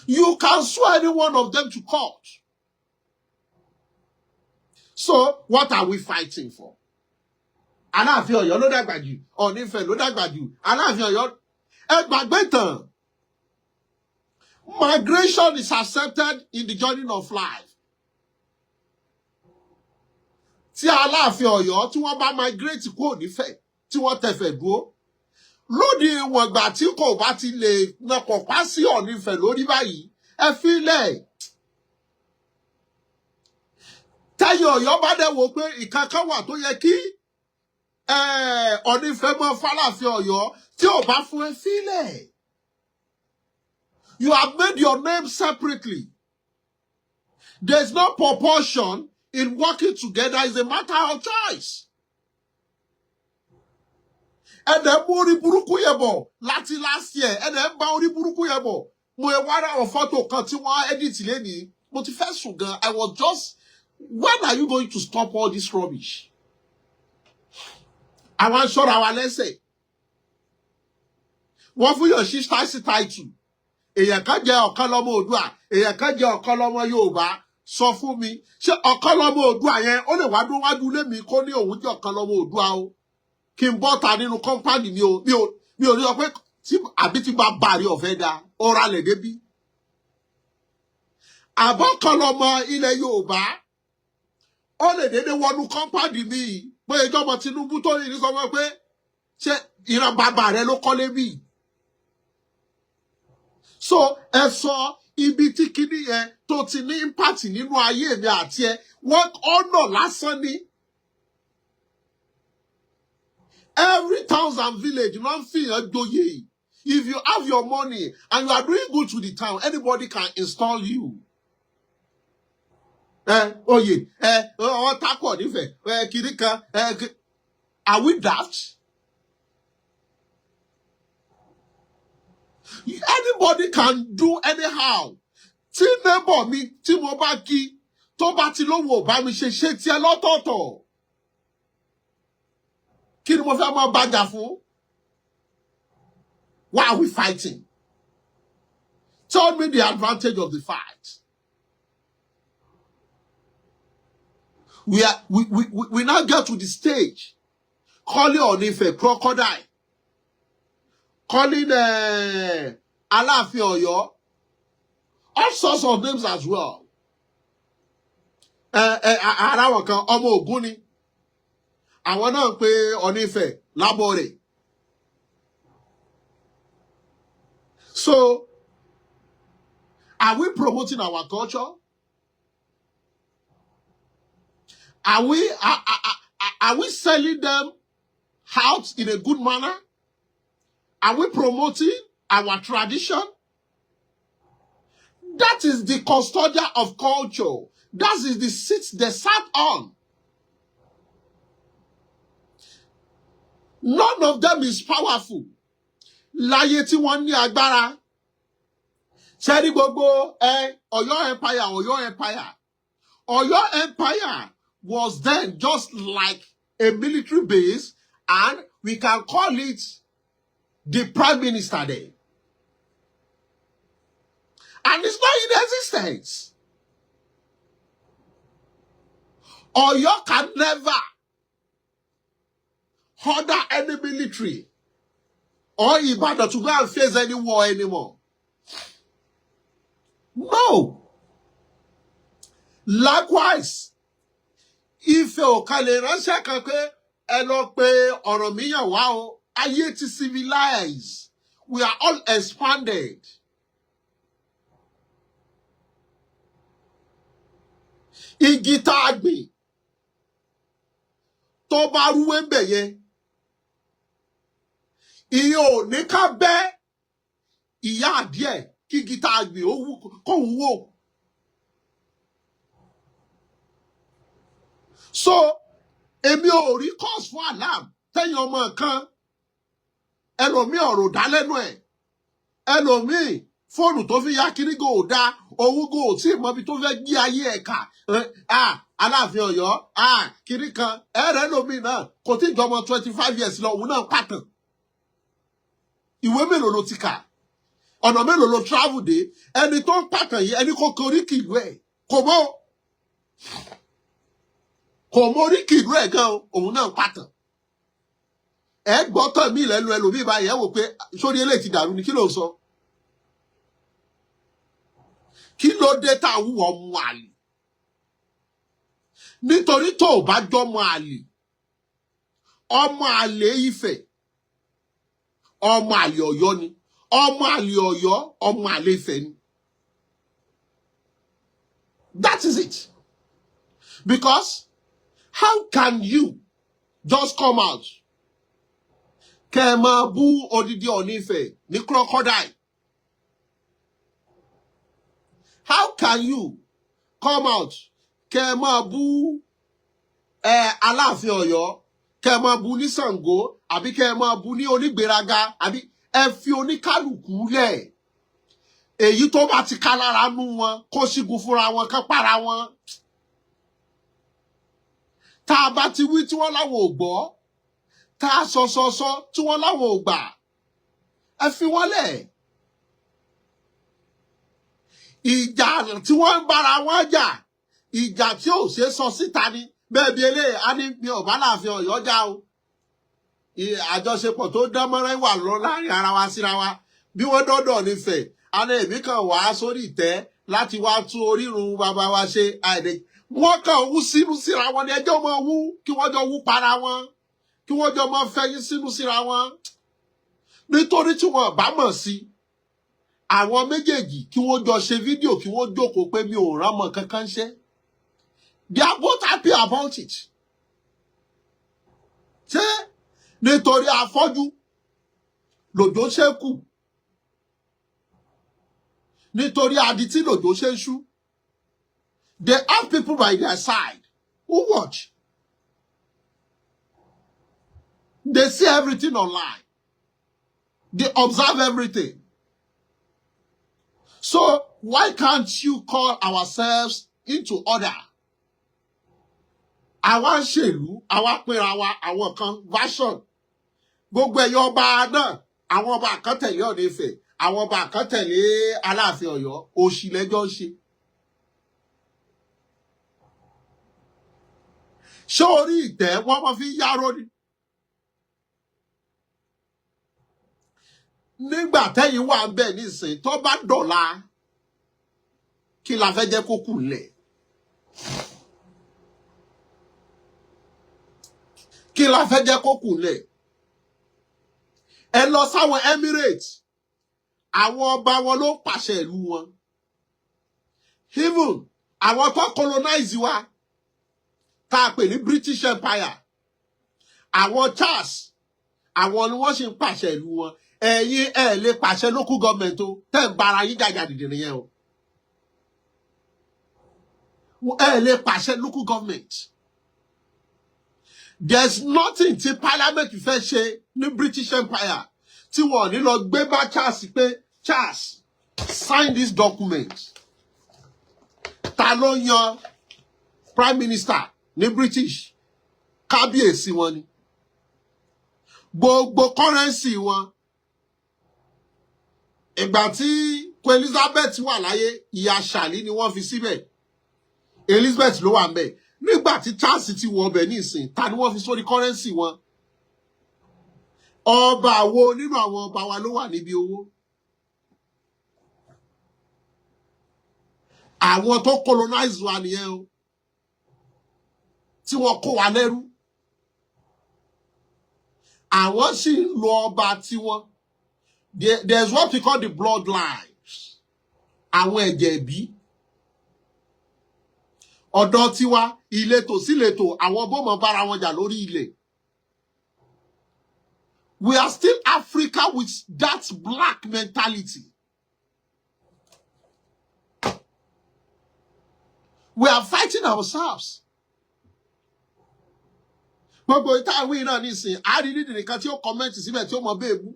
You can sue any one of them to court. So what are we fighting for? Aláàfin Ọ̀yọ́ ló dàgbà jù, Ọọ̀ni Ifẹ̀ ló dàgbà jù, Aláàfin Ọ̀yọ́, ẹ gbàgbé ìtàn. Migration is accepted in the journey of life. Tí Aláàfin Ọ̀yọ́, tí wọ́n bá migrate kúrò nífẹ̀ẹ́, tí wọ́n tẹ̀fẹ̀ dúró lóde, ìwọ̀n ìgbà tí kò bá ti lè nakọ̀ pa sí Ọọ̀ni Ifẹ̀ lórí báyìí, ẹ fílẹ̀. Tẹ́yìn Ọ̀yọ́ bá dẹ̀ wò pé ìkankan wà tó yẹ kí Ọọ̀ni Ifẹ̀ mọ́ f'Aláàfin Ọ̀yọ́, tí ò bá fún, ẹ fílẹ̀. You have made your name separately. There is no proportion in working together. It's a matter of choice. Ẹ̀dẹ̀ mú orí burúkú yẹn bọ̀ láti last year. Ẹ̀dẹ̀ ń bá orí burúkú yẹn bọ̀. Mo wá rà àwọn fọ́tò kan tí wọ́n edit lénìí. Mo ti fẹ́ sùn gan. I was just, when are you going to stop all this rubbish? Àwọn aṣọ́ra wa lẹ́sẹ̀. Wọ́n fún yàn sí taxi title. Èèyàn kan jẹ́ ọ̀kan lọ́mọ Oòduà, èèyàn kan jẹ́ ọ̀kan lọ́mọ Yorùbá. Sọ fún mi, ṣé ọ̀kan lọ́mọ Oòduà yẹn ó lè wá dún wájú ilé mi kó ní òun jẹ́ ọ̀kan lọ́mọ Oòduà o, kí n bọ́ta nínú compound mi o? Mi ò ní sọ pé tí àbí tí bá bá rí ọ̀fẹ́ da ó ralẹ̀ débí. Àbọ̀kan lọ́mọ ilẹ̀ Yorùbá, ó lè dédé wọnú compound mi pé ìjọba Tinubu tó ní sọ fún pé ṣé ìran bàbá rẹ ló kọ́lé bí? So ẹ sọ ibi tí kinní yẹn tó ti ní impact nínú ayé mi àti ẹ. Wọ́n ọ̀nà lásán ni. Every town and village ló ń fìyàn joyè. If you have your money and you are doing good to the town, anybody can install you. Ẹ oyè ẹ ọ takọ nífẹ̀ẹ́ ẹ kiri kan ẹ. Are we daft? Anybody can do anyhow. Tí neighbor mi tí mo bá kí, tó bá ti lówó ò bá mi ṣe, ṣe tiẹ̀ lọ́tọ̀ọ̀tọ̀. Kí ni mo fẹ́ máa bàjà fún? Why are we fighting? Tell me the advantage of the fight. We now get to the stage calling on Ife crocodile, calling Aláàfin Ọ̀yọ́ all sorts of names as well. Ara wọn kan, ọmọ Ògún ni àwọn náà ń pe Ọọ̀ni Ifẹ̀ lábọ̀ rẹ̀. So Are we promoting our culture? Are we selling them out in a good manner? Are we promoting our tradition? That is the custodian of culture. That is the seat they sat on. None of them is powerful. Láyé tí wọ́n ní agbára. Ṣé rí gbogbo ẹ Ọ̀yọ́ Empire, Ọ̀yọ́ Empire. Ọ̀yọ́ Empire was then just like a military base, and we can call it the prime minister there. And it's not in existence. Ọ̀yọ́ can never order any military or Ibadan to go and face any war anymore. No. Likewise, Ifẹ̀ ò kan lè ránṣẹ́ kan pé ẹ lọ pe Ọ̀rànmíyàn wá o. Ayé ti civilize. We are all expanded. Igi tá a gbìn tó bá rúwé ń bẹ̀ yẹn, ìyẹn ò ní ká bẹ́ ìyá àdíẹ̀ kí igi tá a gbìn ó wú kóun wò. So, èmi ò rí cause fún alarm tẹ́yìn ọmọ kan, ẹlòmíì ọ̀rọ̀ dá lẹ́nu ẹ̀, ẹlòmíì fóònù tó fi yá kiri gò dá, òun gò tí ì mọbi tó fẹ́ gbé ayé ẹ̀ kà. Aláàfin Ọ̀yọ́, kiri kan, ẹ̀rẹ́ lómi náà kò tí ì jọmọ 25 years lọ, òun náà pàtàn. Ìwé mélòó ló ti kà? Ọ̀nà mélòó ló travel dé? Ẹni tó ń pàtàn yìí, ẹni kò koríkì ìlú ẹ̀, kò mọ oríkì ìlú ẹ̀ gan, òun náà pàtàn. Ẹ gbọ́ tán mí lẹ́nu ẹlòmíì báyìí, ẹ wò pé sórí eléyìí ti dàrú ni. Kí ló ń sọ? Kí ló dé tá a wúwo ọmọ àlè? Nítorí tó o bá jọmọ àlè, ọmọ àlè Ifẹ̀, ọmọ àlè Ọ̀yọ́ ni, ọmọ àlè Ọ̀yọ́, ọmọ àlè Ifẹ̀ ni. That is it. Because how can you just come out kẹ́ ẹ máa bú odidi Ọọ̀ni Ifẹ̀ ní crocodile? How can you come out kẹ́ ẹ máa bú ẹ Aláàfin Ọ̀yọ́, kẹ́ ẹ máa bú ní Ṣàngó, àbí kẹ́ ẹ máa bú ní onígbéraga, àbí ẹ fi oníkálukú lẹ̀? Èyí tó bá ti ká lára nú wọn kó sígun fúnra wọn, kán para wọn. Tá a bá ti wí tí wọ́n láwọn ò gbọ́, tá a sọ sọ sọ tí wọ́n láwọn ò gbà, ẹ fi wọ́n lẹ̀. Ìjà tí wọ́n ń bára wọn jà, ìjà tí ò ṣeé sọ síta ni. Bẹ́ẹ̀ bí eléyìí á ní mi ò bá láàfin Ọ̀yọ́ jà o, àjọṣepọ̀ tó dán mọ́rán wà lọ láàrin ara wa síra wa. Bí wọ́n dọ́dọ̀ nífẹ̀ẹ́ á ní èmi kàn wá sórí ìtẹ́ láti wá tún orírun bàbá wa ṣe. Àìdè wọ́n kàn wú sínú síra wọn ni. Ẹjọ́ máa wú kí wọ́n jọ wú para wọn, kí wọ́n jọ máa fẹ̀yìn sínú síra wọn, nítorí tí wọn bá mọ̀ sí àwọn méjèèjì, kí wọ́n jọ ṣe fídíò, kí wọ́n jókòó pé mi ò rán mọ́ kankan ṣe. They are both happy about it. Ṣé nítorí afọ́jú lòjò ṣe kù, nítorí adití lòjò ṣe ń ṣú? They have people by their side who watch. They see everything online. They observe everything. So why can't you call ourselves into order? Àwa ń ṣèlú, àwa pínra wa, àwọn kan version. Gbogbo ẹ̀yọ́ ọba náà, àwọn ọba kan tẹ̀lé Ọọ̀ni Ifẹ̀, àwọn ọba kan tẹ̀lé Aláàfin Ọ̀yọ́, òṣì lẹ́jọ́ ń ṣe. Ṣé orí ìtẹ́ wọ́n máa fi yáró ni? Nígbà tẹ́yìn wà ń bẹ̀ nísìnyí, tó bá dọ̀la, kí la fẹ́ jẹ́ kó kù lẹ̀? Kí la fẹ́ jẹ́ kó kù lẹ̀? Ẹ lọ sáwọn Emirates, àwọn ọba wọn ló pàṣẹ ìlú wọn. Even àwọn tó colonize wa, tá a pè ní British Empire, àwọn Charles, àwọn ni wọ́n sì ń pàṣẹ ìlú wọn. Ẹ̀yin ẹ̀ lè pàṣẹ local government o. Tẹ́ ń bára yín jàjà dìde nìyẹn o. Ẹ lè pàṣẹ local government. There's nothing tí parliament fẹ́ ṣe ní British Empire tí wọn ò ní lọ gbé bá Charles pé, "Charles, sign this document." Ta ló yan prime minister ní British? Kábíyèsí wọn ni. Gbogbo currency wọn, ìgbà tí Queen Elizabeth wà láyé, ìyá Ṣàlí ni wọ́n fi síbẹ̀. Elizabeth ló wà ń bẹ̀. Nígbà tí Charles ti wọ ọbẹ̀ nísìn, ta ni wọ́n fi sórí currency wọn? Ọba wo nínú àwọn ọba wa ló wà níbi owó? Àwọn tó colonize wa nìyẹn o, tí wọ́n kó wa lẹ́rú. Àwọn sì ń lo ọba tiwọn. There's what we call the bloodlines, àwọn ẹ̀jẹ̀ ìbí. Ọ̀dọ̀ tiwa, ìletò síletò, àwọn bọ́mọ bára wọn jà lórí ilẹ̀. We are still Africa with that black mentality. We are fighting ourselves. Gbogbo ìta ìwé náà nísìn, àárín nídìí nìkan tí ó comment síbẹ̀ tí ó mọ béèbú.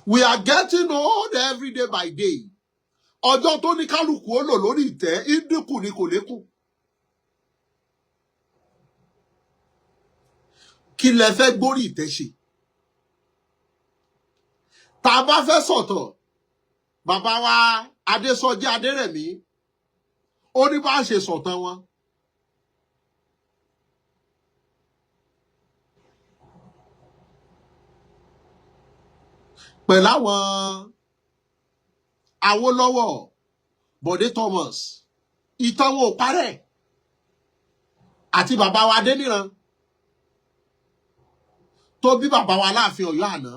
We are getting old every day by day. Ọjọ́ tó ní kálukú ó lò lórí ìtẹ́ ìdínkù ni, kò lékún. Kí lẹ fẹ́ gbórí ìtẹ́ ṣe? Tá a bá fẹ́ sọ̀tọ̀, bàbá wa Adésọjí Adérẹ̀mí, ó ní bá a ṣe sọ̀tàn wọn. Pẹ̀lú àwọn Awólọ́wọ̀, Bọ̀dé Thomas, ìtàn wọn ò parẹ́, àti bàbá wa Adéníran tó bí bàbá wa Aláàfin Ọ̀yọ́ àná,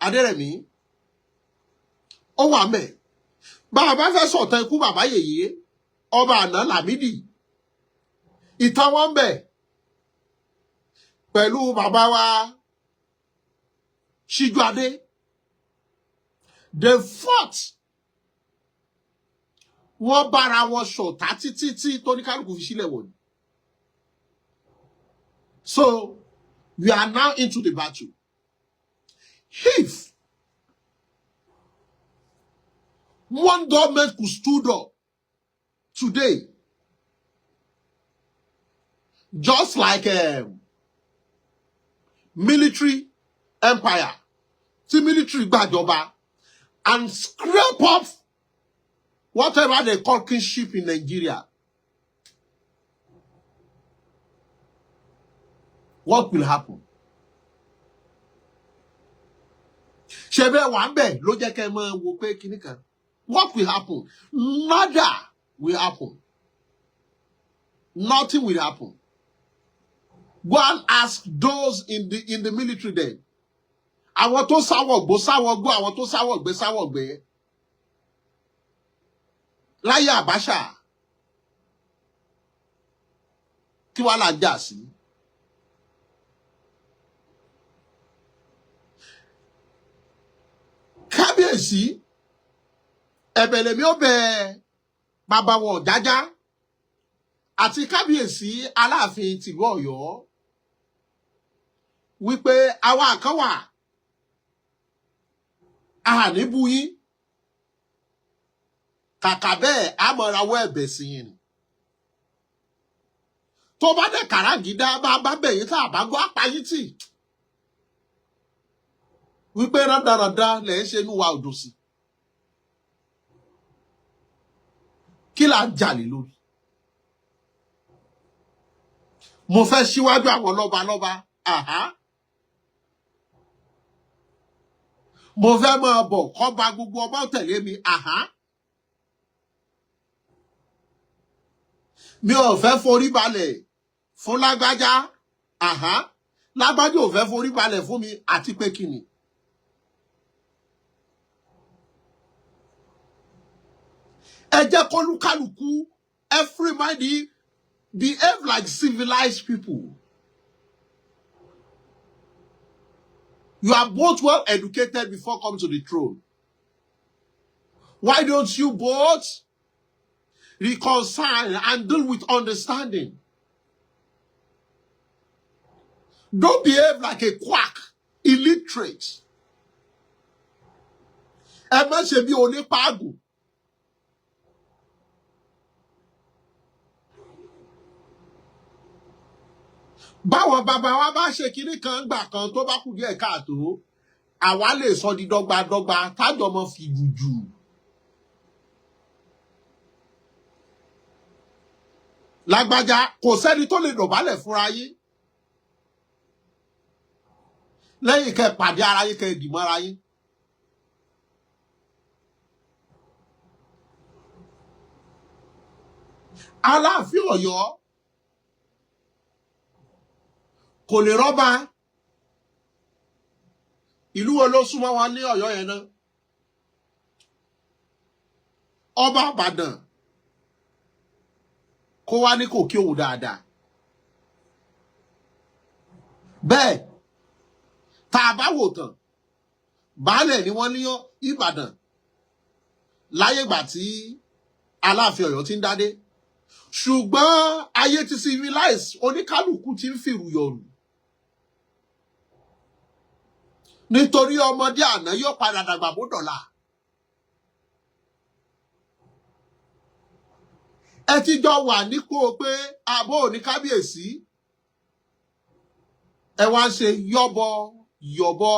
Adérẹ̀mí, ó wà mẹ́. Bàbá fẹ́ sọ̀tàn ikú bàbá yèyé ọba àná Lámídì, ìtàn wọn ń bẹ pẹ̀lú bàbá wa Síjúadé. They fought, wọ́n bára wọn ṣọ̀tá títí tí tóníkálùkù fi sílẹ̀ wọ̀nyí. So we are now into the battle. If one government could stood up today, just like military empire tí military gbàjọba, and scrape off whatever they call kingship in Nigeria, what will happen? Ṣe bẹ́ẹ̀ wà ń bẹ̀ ló jẹ́ kẹ́ ẹ máa wo pé kinní kan. What will happen? Nada will happen. Nothing will happen. Go and ask those in the military then. Àwọn tó sáwọ̀ gbó sáwọ̀ gbó, àwọn tó sáwọ̀ gbé sáwọ̀ gbé láyé Abacha, kí wàá là ń jà sí? Kábíyèsí, ẹ̀bẹ̀ lèmi ó bẹ̀ bàbá wọn Ọ̀jájá àti kábíyèsí Aláàfin tìlú Ọ̀yọ́ wípé àwa kan wà a ní bú yín, kàkà bẹ́ẹ̀ á mọ̀ra wọ ẹ̀bẹ̀ sí yín ni. Tó bá dẹ̀ kàràgídá, bá bá bẹ̀ yín, tá a bá gbọ́ apáyín tì wípé rádaràda lẹ̀ ń ṣe, inú wa ò dùn sí. Kí là ń jà lé lórí? Mo fẹ́ síwájú àwọn lọ́balọ́ba, àhá. Mo fẹ́ máa bọ̀ kọ́ba gbogbo ọba tẹ̀lé mi, àhá. Mi ò fẹ́ forí balẹ̀ fún lágbájá, àhá. Lágbájá ò fẹ́ forí balẹ̀ fún mi, àti pé kí ni? Ẹ jẹ́ kólúkálùkù every mind behave like civilized people. You are both well educated before come to the throne. Why don't you both reconcile and deal with understanding? Don't behave like a quack, illiterate. Ẹ má ṣe bí onípàgùn. Báwọn bàbá wa bá ṣe kinní kan gbà kan tó bá kù díẹ̀ káàtó, àwa lè sọ di dọ́gbadọ́gba tájọ mọ fi jùjù. Lágbájá, kò sẹ́ni tó lè dọ̀bálẹ̀ fúnra yín lẹ́yìn kẹ́ pàdé ara yín, kẹ́ dìmọ́ ara yín. Aláàfin Ọ̀yọ́ kò lè rọ́bà. Ìlú wo ló súnmọ́ wọn ní Ọ̀yọ́ yẹn náà? Ọba Ìbàdàn kó wá ní kò kí òun dáadáa. Bẹ́ẹ̀ tá a bá wò tán, baálẹ̀ ni wọ́n ní Ìbàdàn láyé ìgbà tí Aláàfin Ọ̀yọ́ ti ń dádé. Ṣùgbọ́n ayé ti civilize, oníkálukú ti ń fìrù yọ̀rù. Nítorí ọmọdé àná yóò padà dàgbà bó dọ̀la. Ẹ ti jọ wà nípò pé àbó òní kábíyèsí. Ẹ wá ń ṣe yọ́bọ yọ̀bọ.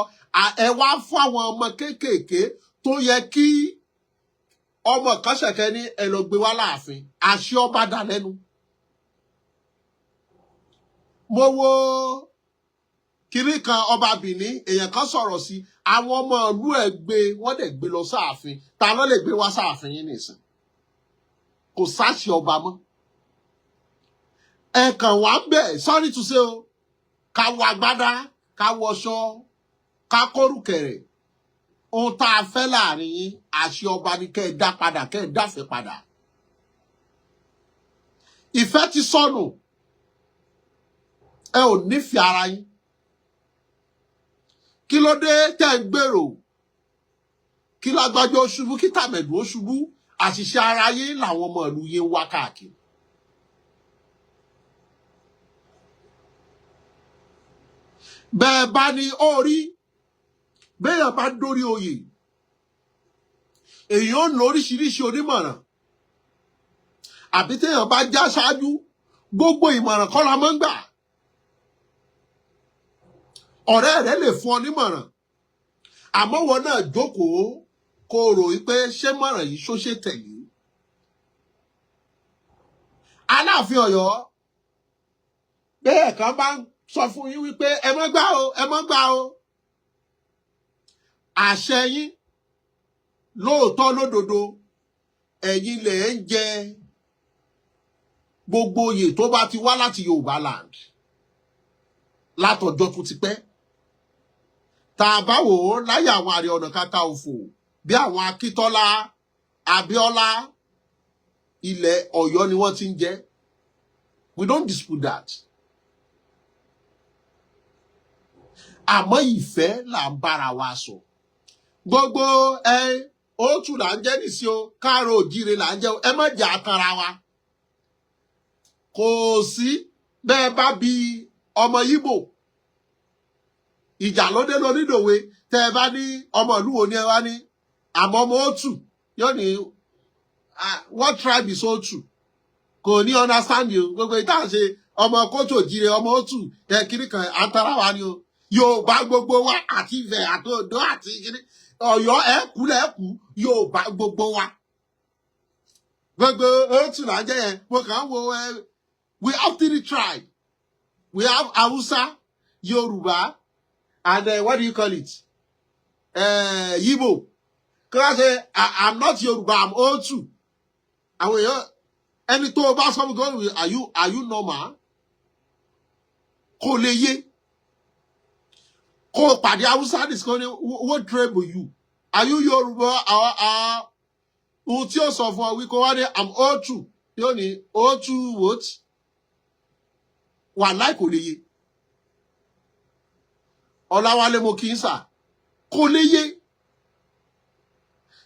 Ẹ wá fún àwọn ọmọ kéékèèké tó yẹ kí ọmọ kan ṣẹ̀kẹ́ ní ẹ lọ gbé wá láàfin. Àṣẹ ọba dà lẹ́nu. Mo wo kiri kan ọba Bìní, èèyàn kan sọ̀rọ̀ sí àwọn ọmọ ìlú ẹ̀ gbé, wọ́n dẹ̀ gbé lọ sáàfin. Ta ló lè gbé wá sáàfin yín nìsín? Kò sáṣẹ ọba mọ́. Ẹ kàn wá ń bẹ̀, sorry to say o, ká wọ agbádá, ká wọṣọ, ká kórùkẹ̀rẹ̀. Ohun tá a fẹ́ láàrin yín, àṣẹ ọba ni kẹ́ ẹ dá padà, kẹ́ ẹ dáfẹ́ padà. Ìfẹ́ ti sọnù. Ẹ ò nífẹ̀ẹ́ ara yín. Kí ló dé tẹ́ ń gbèrò kí lágbájá ó ṣubú, kí tàmẹ̀dù ó ṣubú? Àṣìṣe ara yín làwọn ọmọ ìlú yín ń wá káàkiri. Bẹ́ẹ̀ bá ní orí béèyàn bá dórí oyè, èèyàn ó lo oríṣiríṣi onímọ̀ràn. Àbí téèyàn bá já ṣáájú, gbogbo ìmọ̀ràn kọ́ la máa ń gbà. Ọ̀rẹ́ rẹ lè fún ọ nímọ̀ràn, àmọ́ wọn náà jókòó kó o rò wípé ṣé mọ̀ràn yìí ṣó ṣe tẹ̀lé. Aláàfin Ọ̀yọ́, bẹ́ẹ̀ kan bá ń sọ fún yín wípé ẹ má gbà o, ẹ má gbà o, àṣẹ yín lóòótọ́ lódodo, ẹ̀yin lẹ̀ ń jẹ gbogbo oyè tó bá ti wá láti Yorùbá land látọjọ́ tó ti pẹ́. Tá a bá wò ó láyé àwọn Ààrẹ Ọ̀nà Kakanfò bí àwọn Akíntọ́lá, Abíọ́lá, ilẹ̀ Ọ̀yọ́ ni wọ́n ti ń jẹ. We don't dispute that. Àmọ́ ìfẹ́ là ń bára wa sọ. Gbogbo ẹ òtù là ń jẹ́ nìsí o, káàró òjíire là ń jẹ́ o, ẹ má jẹ́ àtàrà wa. Kò sí bẹ́ẹ̀ bá bi ọmọ Yíbò, ìjà ló dé lónídòwe. Tẹ́ ẹ bá ní ọmọ ìlú wo ni ẹ wá ní, àmọ́ ọmọ òtù yóò ní, "What tribe is òtù?" Kò ní understand you. Gbogbo ìta ṣe ọmọ kóòtù òjíire, ọmọ òtù ẹ kiri kan, àtàrà wa ni o. Yorùbá gbogbo wa, àti Ifẹ̀ àti Oǹdó àti kiri Ọ̀yọ́, ẹ kú lẹ́kú, Yorùbá gbogbo wa. Gbogbo òtù là ń jẹ yẹn. Mo kàn ń wo ẹ, we have three tribe. We have Hausa, Yorùbá and what do you call it, Yibo. Kí wọ́n ṣe, "I'm not Yorùbá, I'm Otu." Àwọn èèyàn, ẹni tó o bá sọ fún gan, Are you normal?" Kò lè yé. Kó o pàdé Hausa nìkan ní, "What tribe are you? Are you Yorùbá or Ohun tí ó sọ fún ọ wípé wá ní, "I'm O2," yóò ní, "O2 what?" Wàláì, kò lè yé. Ọláwálé, mo kì í sà, kò lè yé.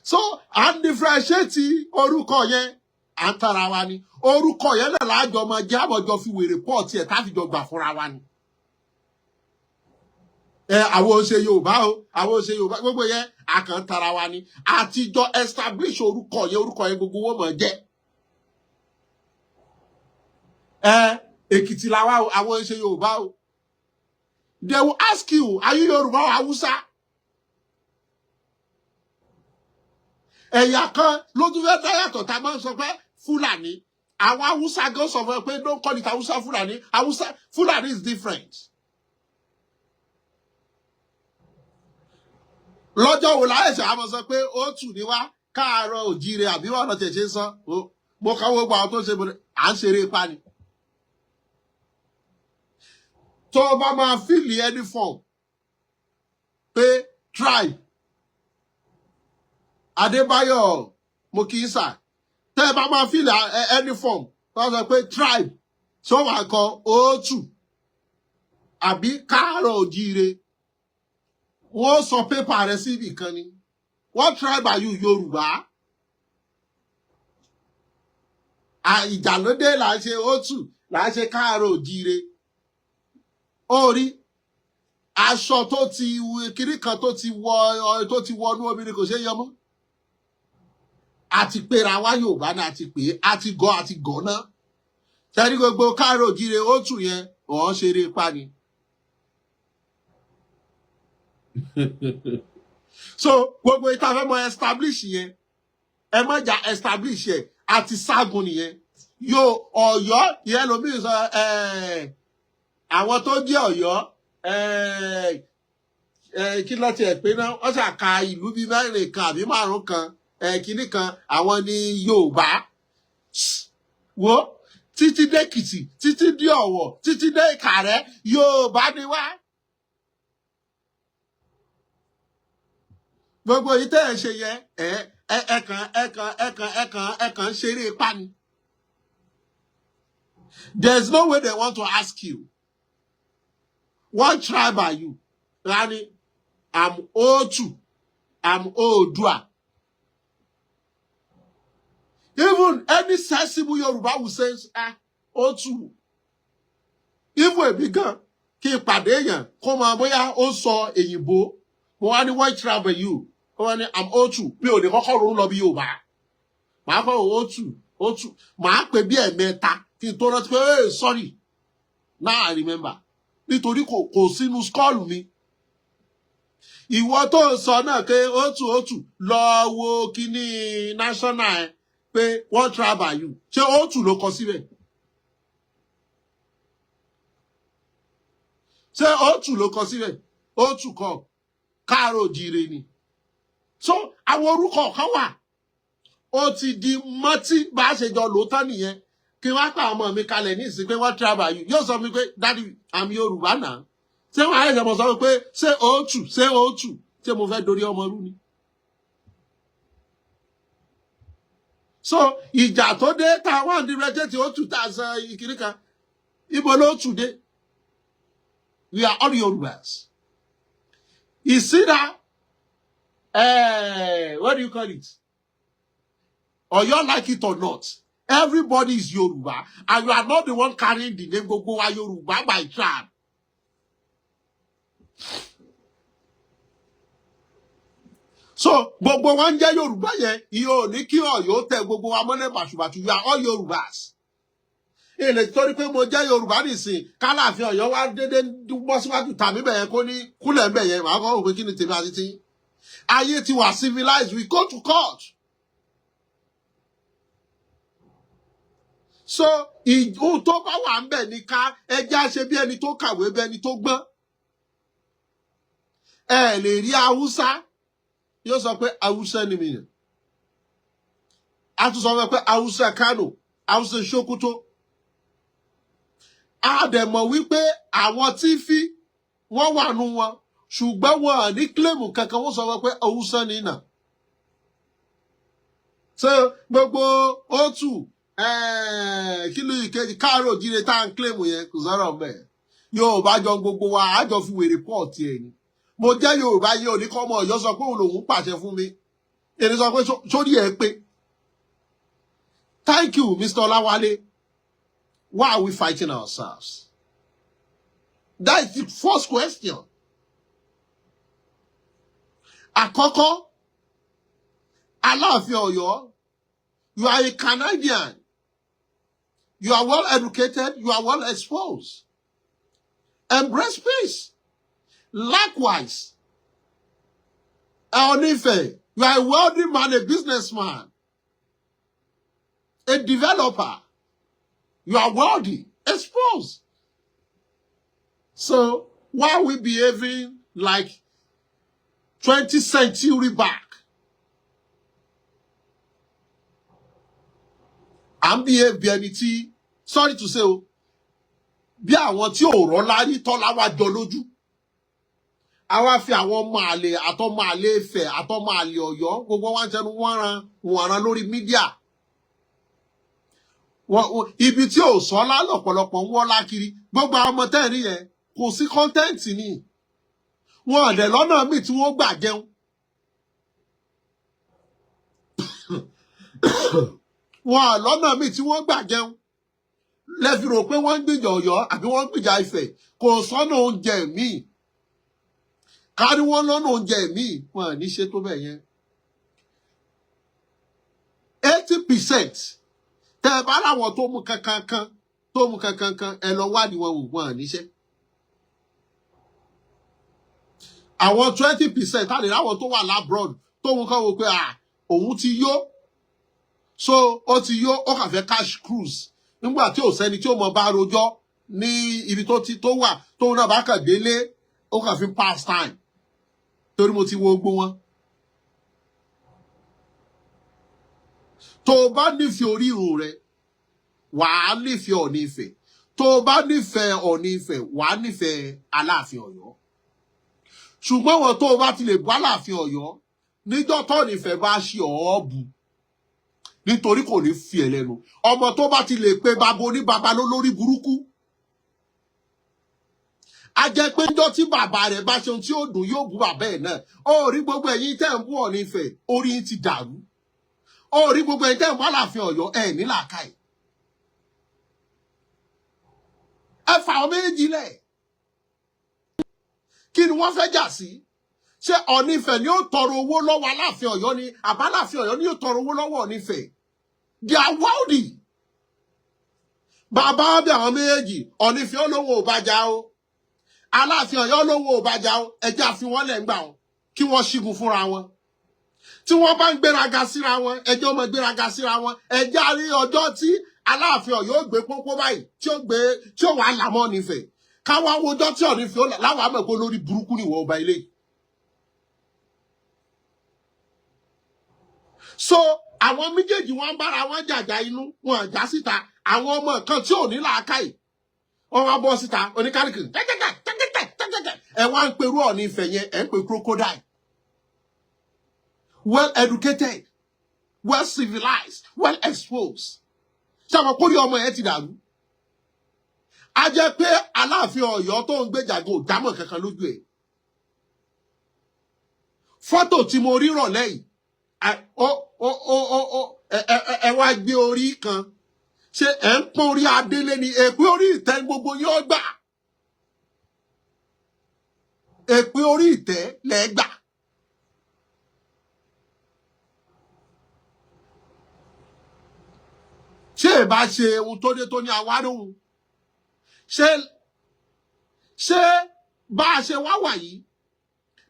So à ń differentiate orúkọ yẹn, à ń tara wa ni. Orúkọ yẹn náà láàjọ máa jẹ́ àbọ̀jọ fi wèrè pọ̀ tiẹ̀ táfìjọ gbà fúnra wa ni. Ẹ àwọn ò ṣe Yorùbá o, àwọn ò ṣe Yorùbá, gbogbo yẹn àkàn tara wa ni. Àtijọ́ establish orúkọ yẹn, orúkọ yẹn gbogbo wọn mọ̀ jẹ́. Ẹ Èkìtì làwa o, àwọn ò ṣe Yorùbá o. They will ask you, "Are you Yorùbá or Hausa?" Ẹ̀yà kan ló tún fẹ́ dá yàtọ̀ tá a máa ń sọ pé Fúlàní. Àwọn Haúsá gan sọ fún ẹ pé don't call it Hausa Fúlàní. Hausa Fúlàní is different. Lọ́jọ́ wo láìsẹ̀ àmọ́ sọ pé ó tù ní wá káàárọ̀ òjíire àbí wà lọ́tẹ̀ ṣe ń sọ? Mo kàn wọ́n gbọ́ àwọn tó ń ṣe, à ń ṣeré ipá ni. Tó o bá máa fill any form pé tribe, Adébáyọ̀, mo kì í sà, tẹ́ ẹ bá máa fill any form tó sọ pé tribe, ṣó wàá kọ òótù àbí káàárọ̀ òjíire? Wọ́n sọ pépà rẹ síbì kan ni. What tribe are you? Yorùbá. Ìjàlódé là ń ṣe òótù, là ń ṣe káàárọ̀ òjíire. Ó rí aṣọ tó ti kiri kan tó ti wọ, tó ti wọnú obìnrin, kò ṣeé yọ mọ́. Àti pera wá Yorùbá náà, àti pé àti gọ àti gọ náà sẹ́ni gbogbo káàárọ̀ òjíire òótù yẹn, ọ̀ ṣeré pa ni. So gbogbo ìta fẹ́ mọ establish yẹn, ẹ má jà establish yẹn, àti ságun nìyẹn. Yóò Ọ̀yọ́ yẹn lomi sọ, àwọn tó jẹ́ Ọ̀yọ́, kí ló tiẹ̀ pé náà, wọ́n ṣàka ìlú bíi mẹ́rin kan àbí márùn kan, kinní kan, àwọn ní Yorùbá. Wo títí dé Èkìtì, títí dé Ọ̀wọ̀, títí dé Ìkàrẹ́, Yorùbá ni wá. Gbogbo yìí tẹ́ ẹ̀ ṣe yẹn, ẹ ẹ kàn ẹ kàn ẹ kàn ẹ kàn ẹ kàn ń ṣeré ipá ni. There is no way they want to ask you, "What tribe are you?" Rani, "I'm Otu, I'm Oodua." Even any sensible Yoruba will say, "Ah, Otu." Even èmi gan, kí n pàdé èèyàn kó máa bóyá ó sọ èyìnbó, mo wá ní, "What tribe are you?" Ó wá ní, "I'm Otu." Mi ò lè kọ́kọ́ ronú lọ bí Yorùbá. Màá kọ́ Otu, Otu, màá pè bí ẹ̀mẹ́ta kí n tó rántí pé, "Hey, sorry, now I remember," nítorí kò sínú skull mi. Ìwọ tó ń sọ náà pé Otu Otu, lọ wo kíní national ẹ pé, "What tribe are you?" Ṣé Otu ló kọ síbẹ̀? Ṣé Otu ló kọ síbẹ̀? Otu kọ, káàárọ̀ òjíire ni. So àwọn orúkọ kan wà, ó ti di mọ́tí bá a ṣe jọ lò tán nìyẹn. Kí wọ́n pa ọmọ mi kalẹ̀ ní ìsìn pé, "What tribe are you?" Yóò sọ mi pé, "Daddy, I'm Yorùbá náà." Ṣé wọ́n á ṣe mọ̀ sọ pé ṣé Otu, ṣé Otu? Ṣé mo fẹ́ dorí ọmọ rú ni? So ìjà tó dé tá a wà ní rẹ́jẹ̀tì Otu tá a sọ ìkíní kan, ibo ló tù dé? We are all Yorùbás. Ìsídà, what do you call it? Ọ̀yọ́, like it or not, everybody is Yoruba, and you are not the one carrying the name. Gbogbo wa Yoruba by tribe. So gbogbo wa ń jẹ́ Yorùbá yẹn, ìyẹn ò ní kí Ọ̀yọ́ tẹ gbogbo wa mọ́lẹ̀ bàṣubàṣu. You are all Yorùbás. Ilé torí pé mo jẹ́ Yorùbá nìsín, kálàfin Ọ̀yọ́ wá dédé bọ́ síwájú tàbí bẹ̀yẹn kó ní kúlẹ̀ ń bẹ̀yẹn, màá kọ́ òpin kí ni tèmi àti tí. Ayé ti wà civilized, we go to court. So ìhun tó bá wà ń bẹ̀ ní ká ẹjẹ́ á ṣe bí ẹni tó kàwé, bí ẹni tó gbọ́n. Ẹ lè rí Haúsá yóò sọ pé Haúsá ni mi yàn. A tún sọ pé Haúsá Kano, Haúsá Sokoto. A dẹ̀ mọ̀ wípé àwọn tí fi wọ́n wà nù wọn, ṣùgbọ́n wọn ò ní kílèmù kankan, wọ́n sọ pé Haúsá ni nà. So gbogbo òtù kí ló ìkejì káàró òjíire tá à ń claim yẹn, kò sọ̀rọ̀ mẹ́. Yorùbá jọ gbogbo wa, àjọ fi wèrè pọ̀ tiẹ̀ ni. Mo jẹ́ Yorùbá yìí, òní kọ́ ọmọ Ọ̀yọ́ sọ pé òun lòún pàṣẹ fún mi. Èmi sọ pé sórí ẹ pé. Thank you, Mr. Olawale. Why are we fighting ourselves? That is the first question. Àkọ́kọ́, Aláàfin Ọ̀yọ́, you are a Canadian. You are well educated, you are well exposed. Embrace peace. Likewise, Ọọ̀ni Ifẹ̀, you are a wealthy man, a businessman, a developer. You are wealthy, exposed. So why are we behaving like 20th century back? À ń behave bí ẹni tí, sorry to say o, bí àwọn tí ò rọ́lá rí tọ́lá wá jọ lójú. A wá fi àwọn ọmọ àlè, àtọmọ àlè Ifẹ̀, àtọmọ àlè Ọ̀yọ́, gbogbo wa ń tẹnu wọ́n ran wọ́n ran lórí media. Ibi tí ò sọ́lá lọ́pọ̀lọpọ̀ ń wọ́lá kiri. Gbogbo àwọn ọmọ tẹ́ẹ̀rí yẹn, kò sí content ni. Wọn ọ̀dẹ̀ lọ́nà míì tí wọ́n gbà jẹun. Wọn lọ́nà míì tí wọ́n gbà jẹun. Lẹ́fi rò pé wọ́n ń gbìjà Ọ̀yọ́ àbí wọ́n ń gbìjà Ifẹ̀, kò sọ́nà oúnjẹ míì. Kárí wọ́n lọ́nà oúnjẹ míì, wọn à ní ṣe tó bẹ́ẹ̀ yẹn. 80% tẹ́ ẹ bá láwọn tó mú kankankan, tó mú kankankan, ẹ lọ wádìí wọn wò, wọn à níṣẹ́. Àwọn 20% á lè láwọn tó wà l'abroad tó mú kán wo pé à òun ti yó, so ó ti yó, ó kàn fẹ́ cash cruise nígbà tí ò sẹ́ni tí ó mọ bá rojọ́ ní ibi tó ti tó wà, tóun náà bá kàn délé, ó kàn fi pass time, torí mo ti wo gbogbo wọn. Tó o bá nífẹ̀ẹ́ orírun rẹ, wàá nífẹ̀ẹ́ Ọọ̀ni Ifẹ̀. Tó o bá nífẹ̀ẹ́ Ọọ̀ni Ifẹ̀, wàá nífẹ̀ẹ́ Aláàfin Ọ̀yọ́. Ṣùgbọ́n wọn tó o bá ti lè bá Aláàfin Ọ̀yọ́ níjọ́ tọ́ọ̀nì Ifẹ̀ bá ṣe ọ̀ọ́bù, nítorí kò ní fi ẹ̀ lẹ́nu. Ọmọ tó bá ti lè pe babo oníbaba lólórí burúkú, a jẹ́ pé níjọ́ tí bàbá rẹ̀ bá ṣe ohun tí ó dùn, yóò bú bàbá ẹ̀ náà. Ó rí gbogbo ẹ̀yin tẹ́ ń bú Ọọ̀ni Ifẹ̀, orí yín ti dàrú. Ó rí gbogbo ẹ̀yin tẹ́ ń bú Aláàfin Ọ̀yọ́, ẹ̀ ní làákàyè. Ẹ fà wọn méjì lẹ̀. Kí ni wọ́n fẹ́ jà sí? Ṣé Ọọ̀ni Ifẹ̀ ni ó tọrọ owó lọ́wọ́ Aláàfin Ọ̀yọ́ ni, àbá Aláàfin Ọ̀yọ́ ni ó tọrọ owó lọ́wọ́ Ọọ̀ni Ifẹ̀? They are wealthy. Bàbá bí àwọn méjèèjì, Ọọ̀ni Ifẹ̀ olówó ò bá jà o, Aláàfin Ọ̀yọ́ olówó ò bá jà o, ẹjẹ́ àfi wọ́n lẹ̀ ń gbà wọn kí wọ́n ṣígun fúnra wọn. Tí wọ́n bá ń gbéraga síra wọn, ẹjẹ́ ọmọ gbéraga síra wọn. Ẹjẹ́ àrí ọjọ́ tí Aláàfin Ọ̀yọ́ ó gbé pópó báyìí, tí ó gbé tí ó wàá làmọ́ Ọọ̀ni Ifẹ̀, káwá wojọ́ tí Ọọ̀ni Ifẹ̀ láwàá mọ̀ pé olórí burúkú ni ìwọ ọba ilé. So àwọn méjèèjì wọn ń bára wọn jàjà inú wọn já síta. Àwọn ọmọ kan tí ò ní làákàyè wọn wá bọ́ síta, oníkálukú tẹ́tẹ́tẹ́ tẹ́tẹ́tẹ́ tẹ́tẹ́tẹ́. Ẹ wá ń perú Ọọ̀ni Ifẹ̀ yẹn, ẹ ń pe crocodile. Well educated, well civilized, well exposed. Ṣé àwọn kórìí ọmọ yẹn ti dàrú? A jẹ́ pé Aláàfin Ọ̀yọ́ tó ń gbèjà gan ò dámọ̀ kankan lójú ẹ̀. Fọ́tò tí mo rí rọ̀lẹ́ yìí, ẹ wá gbé orí kan, ṣé ẹ ń pọ́n orí adélé ni? Èpè orí ìtẹ́ gbogbo yóò gbà, èpè orí ìtẹ́ lẹ́ gbà. Ṣé ẹ bá ṣe ohun tó dé tó ní awáròhun? Ṣé bá a ṣe wá wà yìí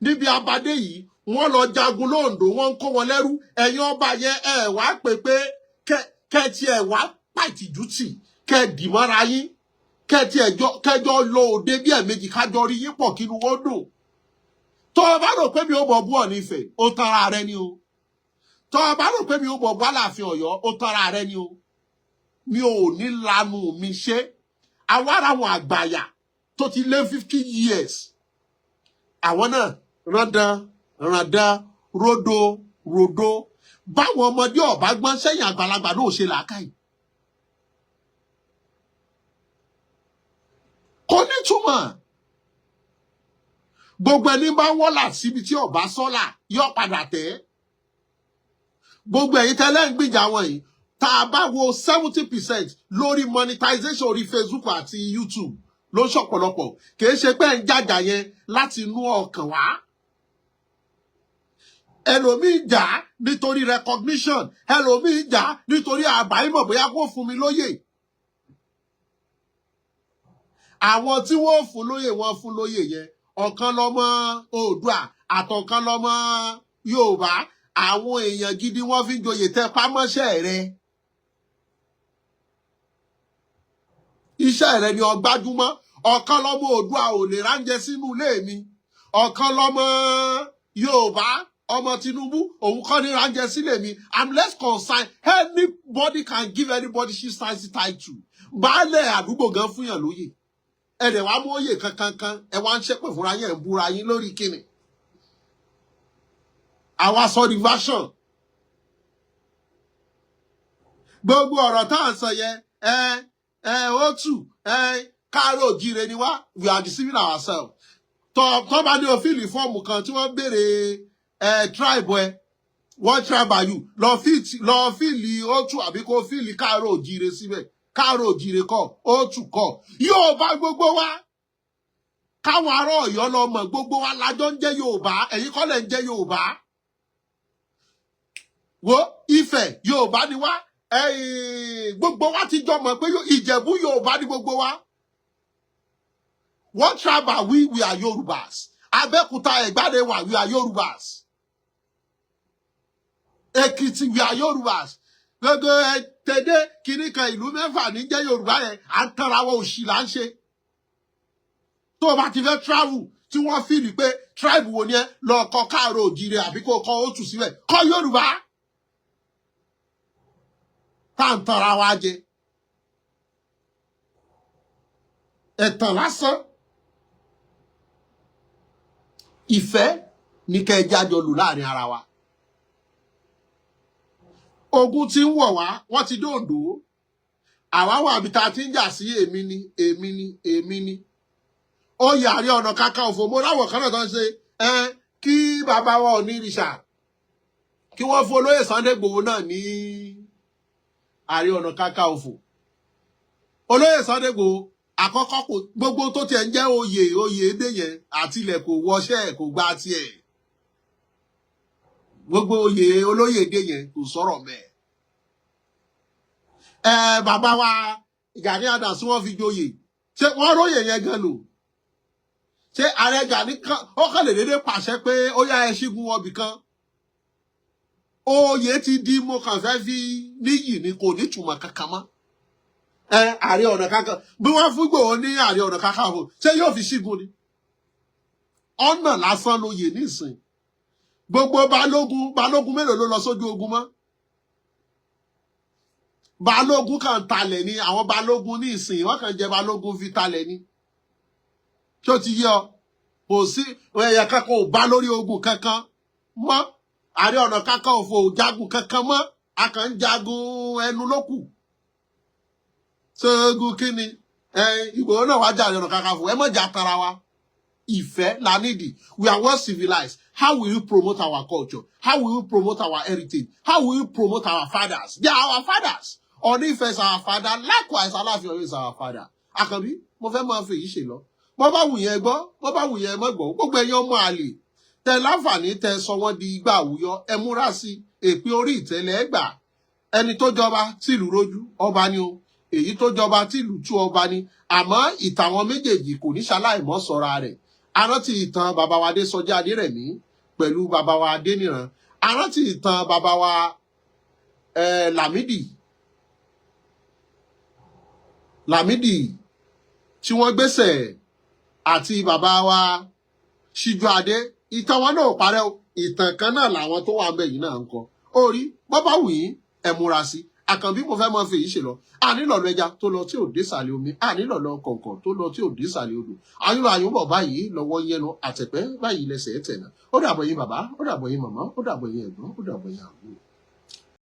níbi abadé yìí, wọ́n lọ jagun lóńdó, wọ́n ń kó wọn lẹ́rú. Ẹ̀yin ọba yẹn, ẹ wá pè pé kẹ́ẹ̀tì ẹ̀ wá pàtìjú tì, kẹ́ẹ̀ dì mọ́ra yín, kẹ́ẹ̀tì kẹjọ lọ òde bí ẹ̀ẹ̀mejì, kájọ rí yín pọ̀ kínú wọn dùn. Tó o bá rò pé mi ò bọ̀ bú Ọọ̀ni Ifẹ̀, ó tanra rẹ ni o. Tó o bá rò pé mi ò bọ̀ bú Aláàfin Ọ̀yọ́, ó tanra rẹ ni o. Mi ò ní lanu mi ṣe. Àwa ara àwọn àgbàyà tó ti lé 50 years, àwọn náà rándan rándan, rodo rodo. Báwọn ọmọdé ọba gbọ́n, sẹ́yìn àgbàlagbà náà ò ṣe làákàyè. Kò nítumọ̀. Gbogbo ẹni bá wọ́là síbi tí ọba sọ́là yọ padà tẹ́. Gbogbo ẹ̀yin tẹ́lẹ̀ ń gbìjà wọn yìí, tá a bá wo 70% lórí monetization orí Facebook àti YouTube ló ń ṣọ̀pọ̀lọpọ̀, kì í ṣe pé ń jàjà yẹn láti inú ọkàn wá. Ẹlòmíì jà nítorí recognition, ẹlòmíì jà nítorí àbáyímọ̀ bóyá kó fún mi lóyè. Àwọn tí wọ́n fún lóyè, wọ́n fún lóyè yẹn, ọ̀kan lọ́mọ Oòduà àtọ̀kan lọ́mọ Yorùbá, àwọn èèyàn gidi wọ́n fi ń joyè. Tẹ pámọ́ṣẹ́ rẹ, iṣẹ́ rẹ ni ọgbájúmọ́. Ọ̀kan lọ́mọ Oòduà ò lè ránjẹ sínú ilé mi, ọ̀kan lọ́mọ Yorùbá, ọmọ Tinubu, òun kọ́ ní ránjẹ sílé mi. I'm less concerned. Anybody can give anybody chieftaincy title. Baálẹ̀ àdúgbò gan fúnyàn lóyè. Ẹ dẹ̀ wá mú òye kankankan, ẹ wá ń ṣépè fúnra yẹn, ń búra yín lórí kíni? Àwa sọ the version. Gbogbo ọ̀rọ̀ tá à ń sọ yẹn, ẹ ẹ ó tù ẹ káàárọ̀ òjíire ni wá. We are deceiving ourselves. Tọ́ bá ní o fill form kan tí wọ́n béèrè ẹ tribe ẹ, what tribe are you, lọ fill ó tù àbí kó fill káàárọ̀ òjíire síbẹ̀. Káàárọ̀ òjíire kọ́, ó tù kọ́, yóò bá gbogbo wa. Káwọn ará Ọ̀yọ́ lọ mọ̀, gbogbo wa lájọ ń jẹ́ Yorùbá. Ẹ̀yin kọ́ lẹ̀ ń jẹ́ Yorùbá. Wo Ifẹ̀, Yorùbá ni wá. Ẹ̀yin gbogbo wa ti jọ mọ̀ pé Ìjẹ̀bú, Yorùbá ni gbogbo wa. What tribe are we? We are Yorùbás. Abẹ́òkúta, Ẹ̀gbádẹ́wà, we are Yorùbás. Èkìtì, we are Yorùbás. Gbogbo ẹ tẹ̀dé kìíní kan, ìlú mẹ́fà ní jẹ́ Yorùbá yẹn. À ń tanra wa, òṣì là ń ṣe. Tó o bá ti fẹ́ travel, tí wọ́n fill pé tribe wo ni ẹ, lọ kọ káàárọ̀ òjìrè àbí kó kọ òtù síbẹ̀, kọ Yorùbá. Tá à ń tanra wa jẹ, ẹ̀tàn lásán. Ìfẹ́ ní kẹ́ ẹ jájọ lù láàrin ara wa. Ogun tí ń wọ̀ wá, wọ́n ti dòǹdó. Àwa wà bí ta ti ń jà sí èmi ni, èmi ni, èmi ni. Ó yà Ààrẹ Ọ̀nà Kakanfò, mo láwọn kan náà tó ń ṣe ẹ kí bàbá wa ò ní ìrìṣà kí wọ́n fún olóyè Sunday Igboho náà ní Ààrẹ Ọ̀nà Kakanfò. Olóyè Sunday Igboho àkọ́kọ́, kò gbogbo tó tiẹ̀ ń jẹ́ oyè oyè èdè yẹn àti ilẹ̀, kò wọṣẹ́, kò gba tiẹ̀. Gbogbo oyè olóyè èdè yẹn, kò sọ̀rọ̀ mẹ́ẹ̀. Ẹ bàbá wa Gani Adams, wọ́n fi joyè, ṣé wọ́n róyè yẹn gan lò? Ṣé ààrẹ Gani kan ó kàn lè dédé pàṣẹ pé ó yá, ẹ ṣígun ọbì kan? Oyè ti di mo kàn fẹ́ fi níyì ni, kò ní ìtumọ̀ kankan mọ́. Ẹ Ààrẹ Ọ̀nà Kakanfò, bí wọ́n fún Ìgbòho ní Ààrẹ Ọ̀nà Kakanfò, ṣé yóò fi ṣígun ni? Ọ̀nà lásán lóye nísìn. Gbogbo balógun, balógun mélòó ló lọ sójú ogun mọ́? Balógun kan talẹ̀ ni. Àwọn balógun ní ìsìn, wọ́n kàn jẹ́ balógun fi talẹ̀ ni. Ṣé ó ti yé ọ? Kò sí ẹ̀yà kankan ò bá lórí ogun kankan mọ́. Ààrẹ Ọ̀nà Kakanfò ò jagun kankan mọ́, a kàn ń jagun ẹnu lókù. Ṣégun kí ni Ìgbòho náà wá jà Ààrẹ Ọ̀nà Kakanfò? Ẹ mọ̀ jà tara wa. Ìfẹ́ la nídìí. We are well civilized. How will you promote our culture? How will you promote our heritage? How will you promote our fathers? They are our fathers. Ọọ̀ni Ifẹ̀ is our father. Likewise, Aláàfin Ọ̀yọ́ is our father. Àkànbí, mo fẹ́ máa fi èyí ṣe lọ. Bọ́ bá wù yẹn gbọ́, bọ́ bá wù yẹn mọ́ gbọ́. Gbogbo ẹ̀yin ọmọ àlè tẹ láǹfààní tẹ sọ wọ́n di igbá àwùyọ, ẹ múra sí èpè orí ìtẹ́lẹ̀ ẹgbà. Ẹni tó jọba tìlú rójú, ọba ni o. Èyí tó jọba tìlú tú, ọba ni. Àmọ́ ìtàwọn méjèèjì kò ní ṣaláìmọ́ sọra rẹ̀. Arántí ìtàn bàbá wa Adésọjí Adérẹ̀mí pẹ̀lú bàbá wa Adéníran. Arántí ìtàn bàbá wa Lámìdí Lámìdí tí wọ́n gbéṣẹ̀ àti bàbá wa Síjú Adé. Ìtàn wọn náà ò parẹ́ o. Ìtàn kan náà làwọn tó wà ńbẹ̀ yìí náà ń kọ. Ó rí bọ́ bá wù yín, ẹ múra sí. Àkànbí, mo fẹ́ máa fi èyí ṣe lọ. Ànílọ̀lọ́ ẹja tó lọ tí ò dé sàlẹ̀ omi, ànílọ̀lọ́ kọ̀ọ̀kan tó lọ tí ò dé sàlẹ̀ odò. Àyùnlọ àyùnbọ̀ báyìí lọ́wọ́ yẹnu àtẹ̀pẹ́ báyìí lẹ́sẹ̀ tẹ̀nà. Ó dàbọ̀ yín bàbá, ó dàbọ̀ yín màmá, ó dàbọ̀ yín ẹ̀gbọ́n, ó dàbọ̀ yín àbúrò.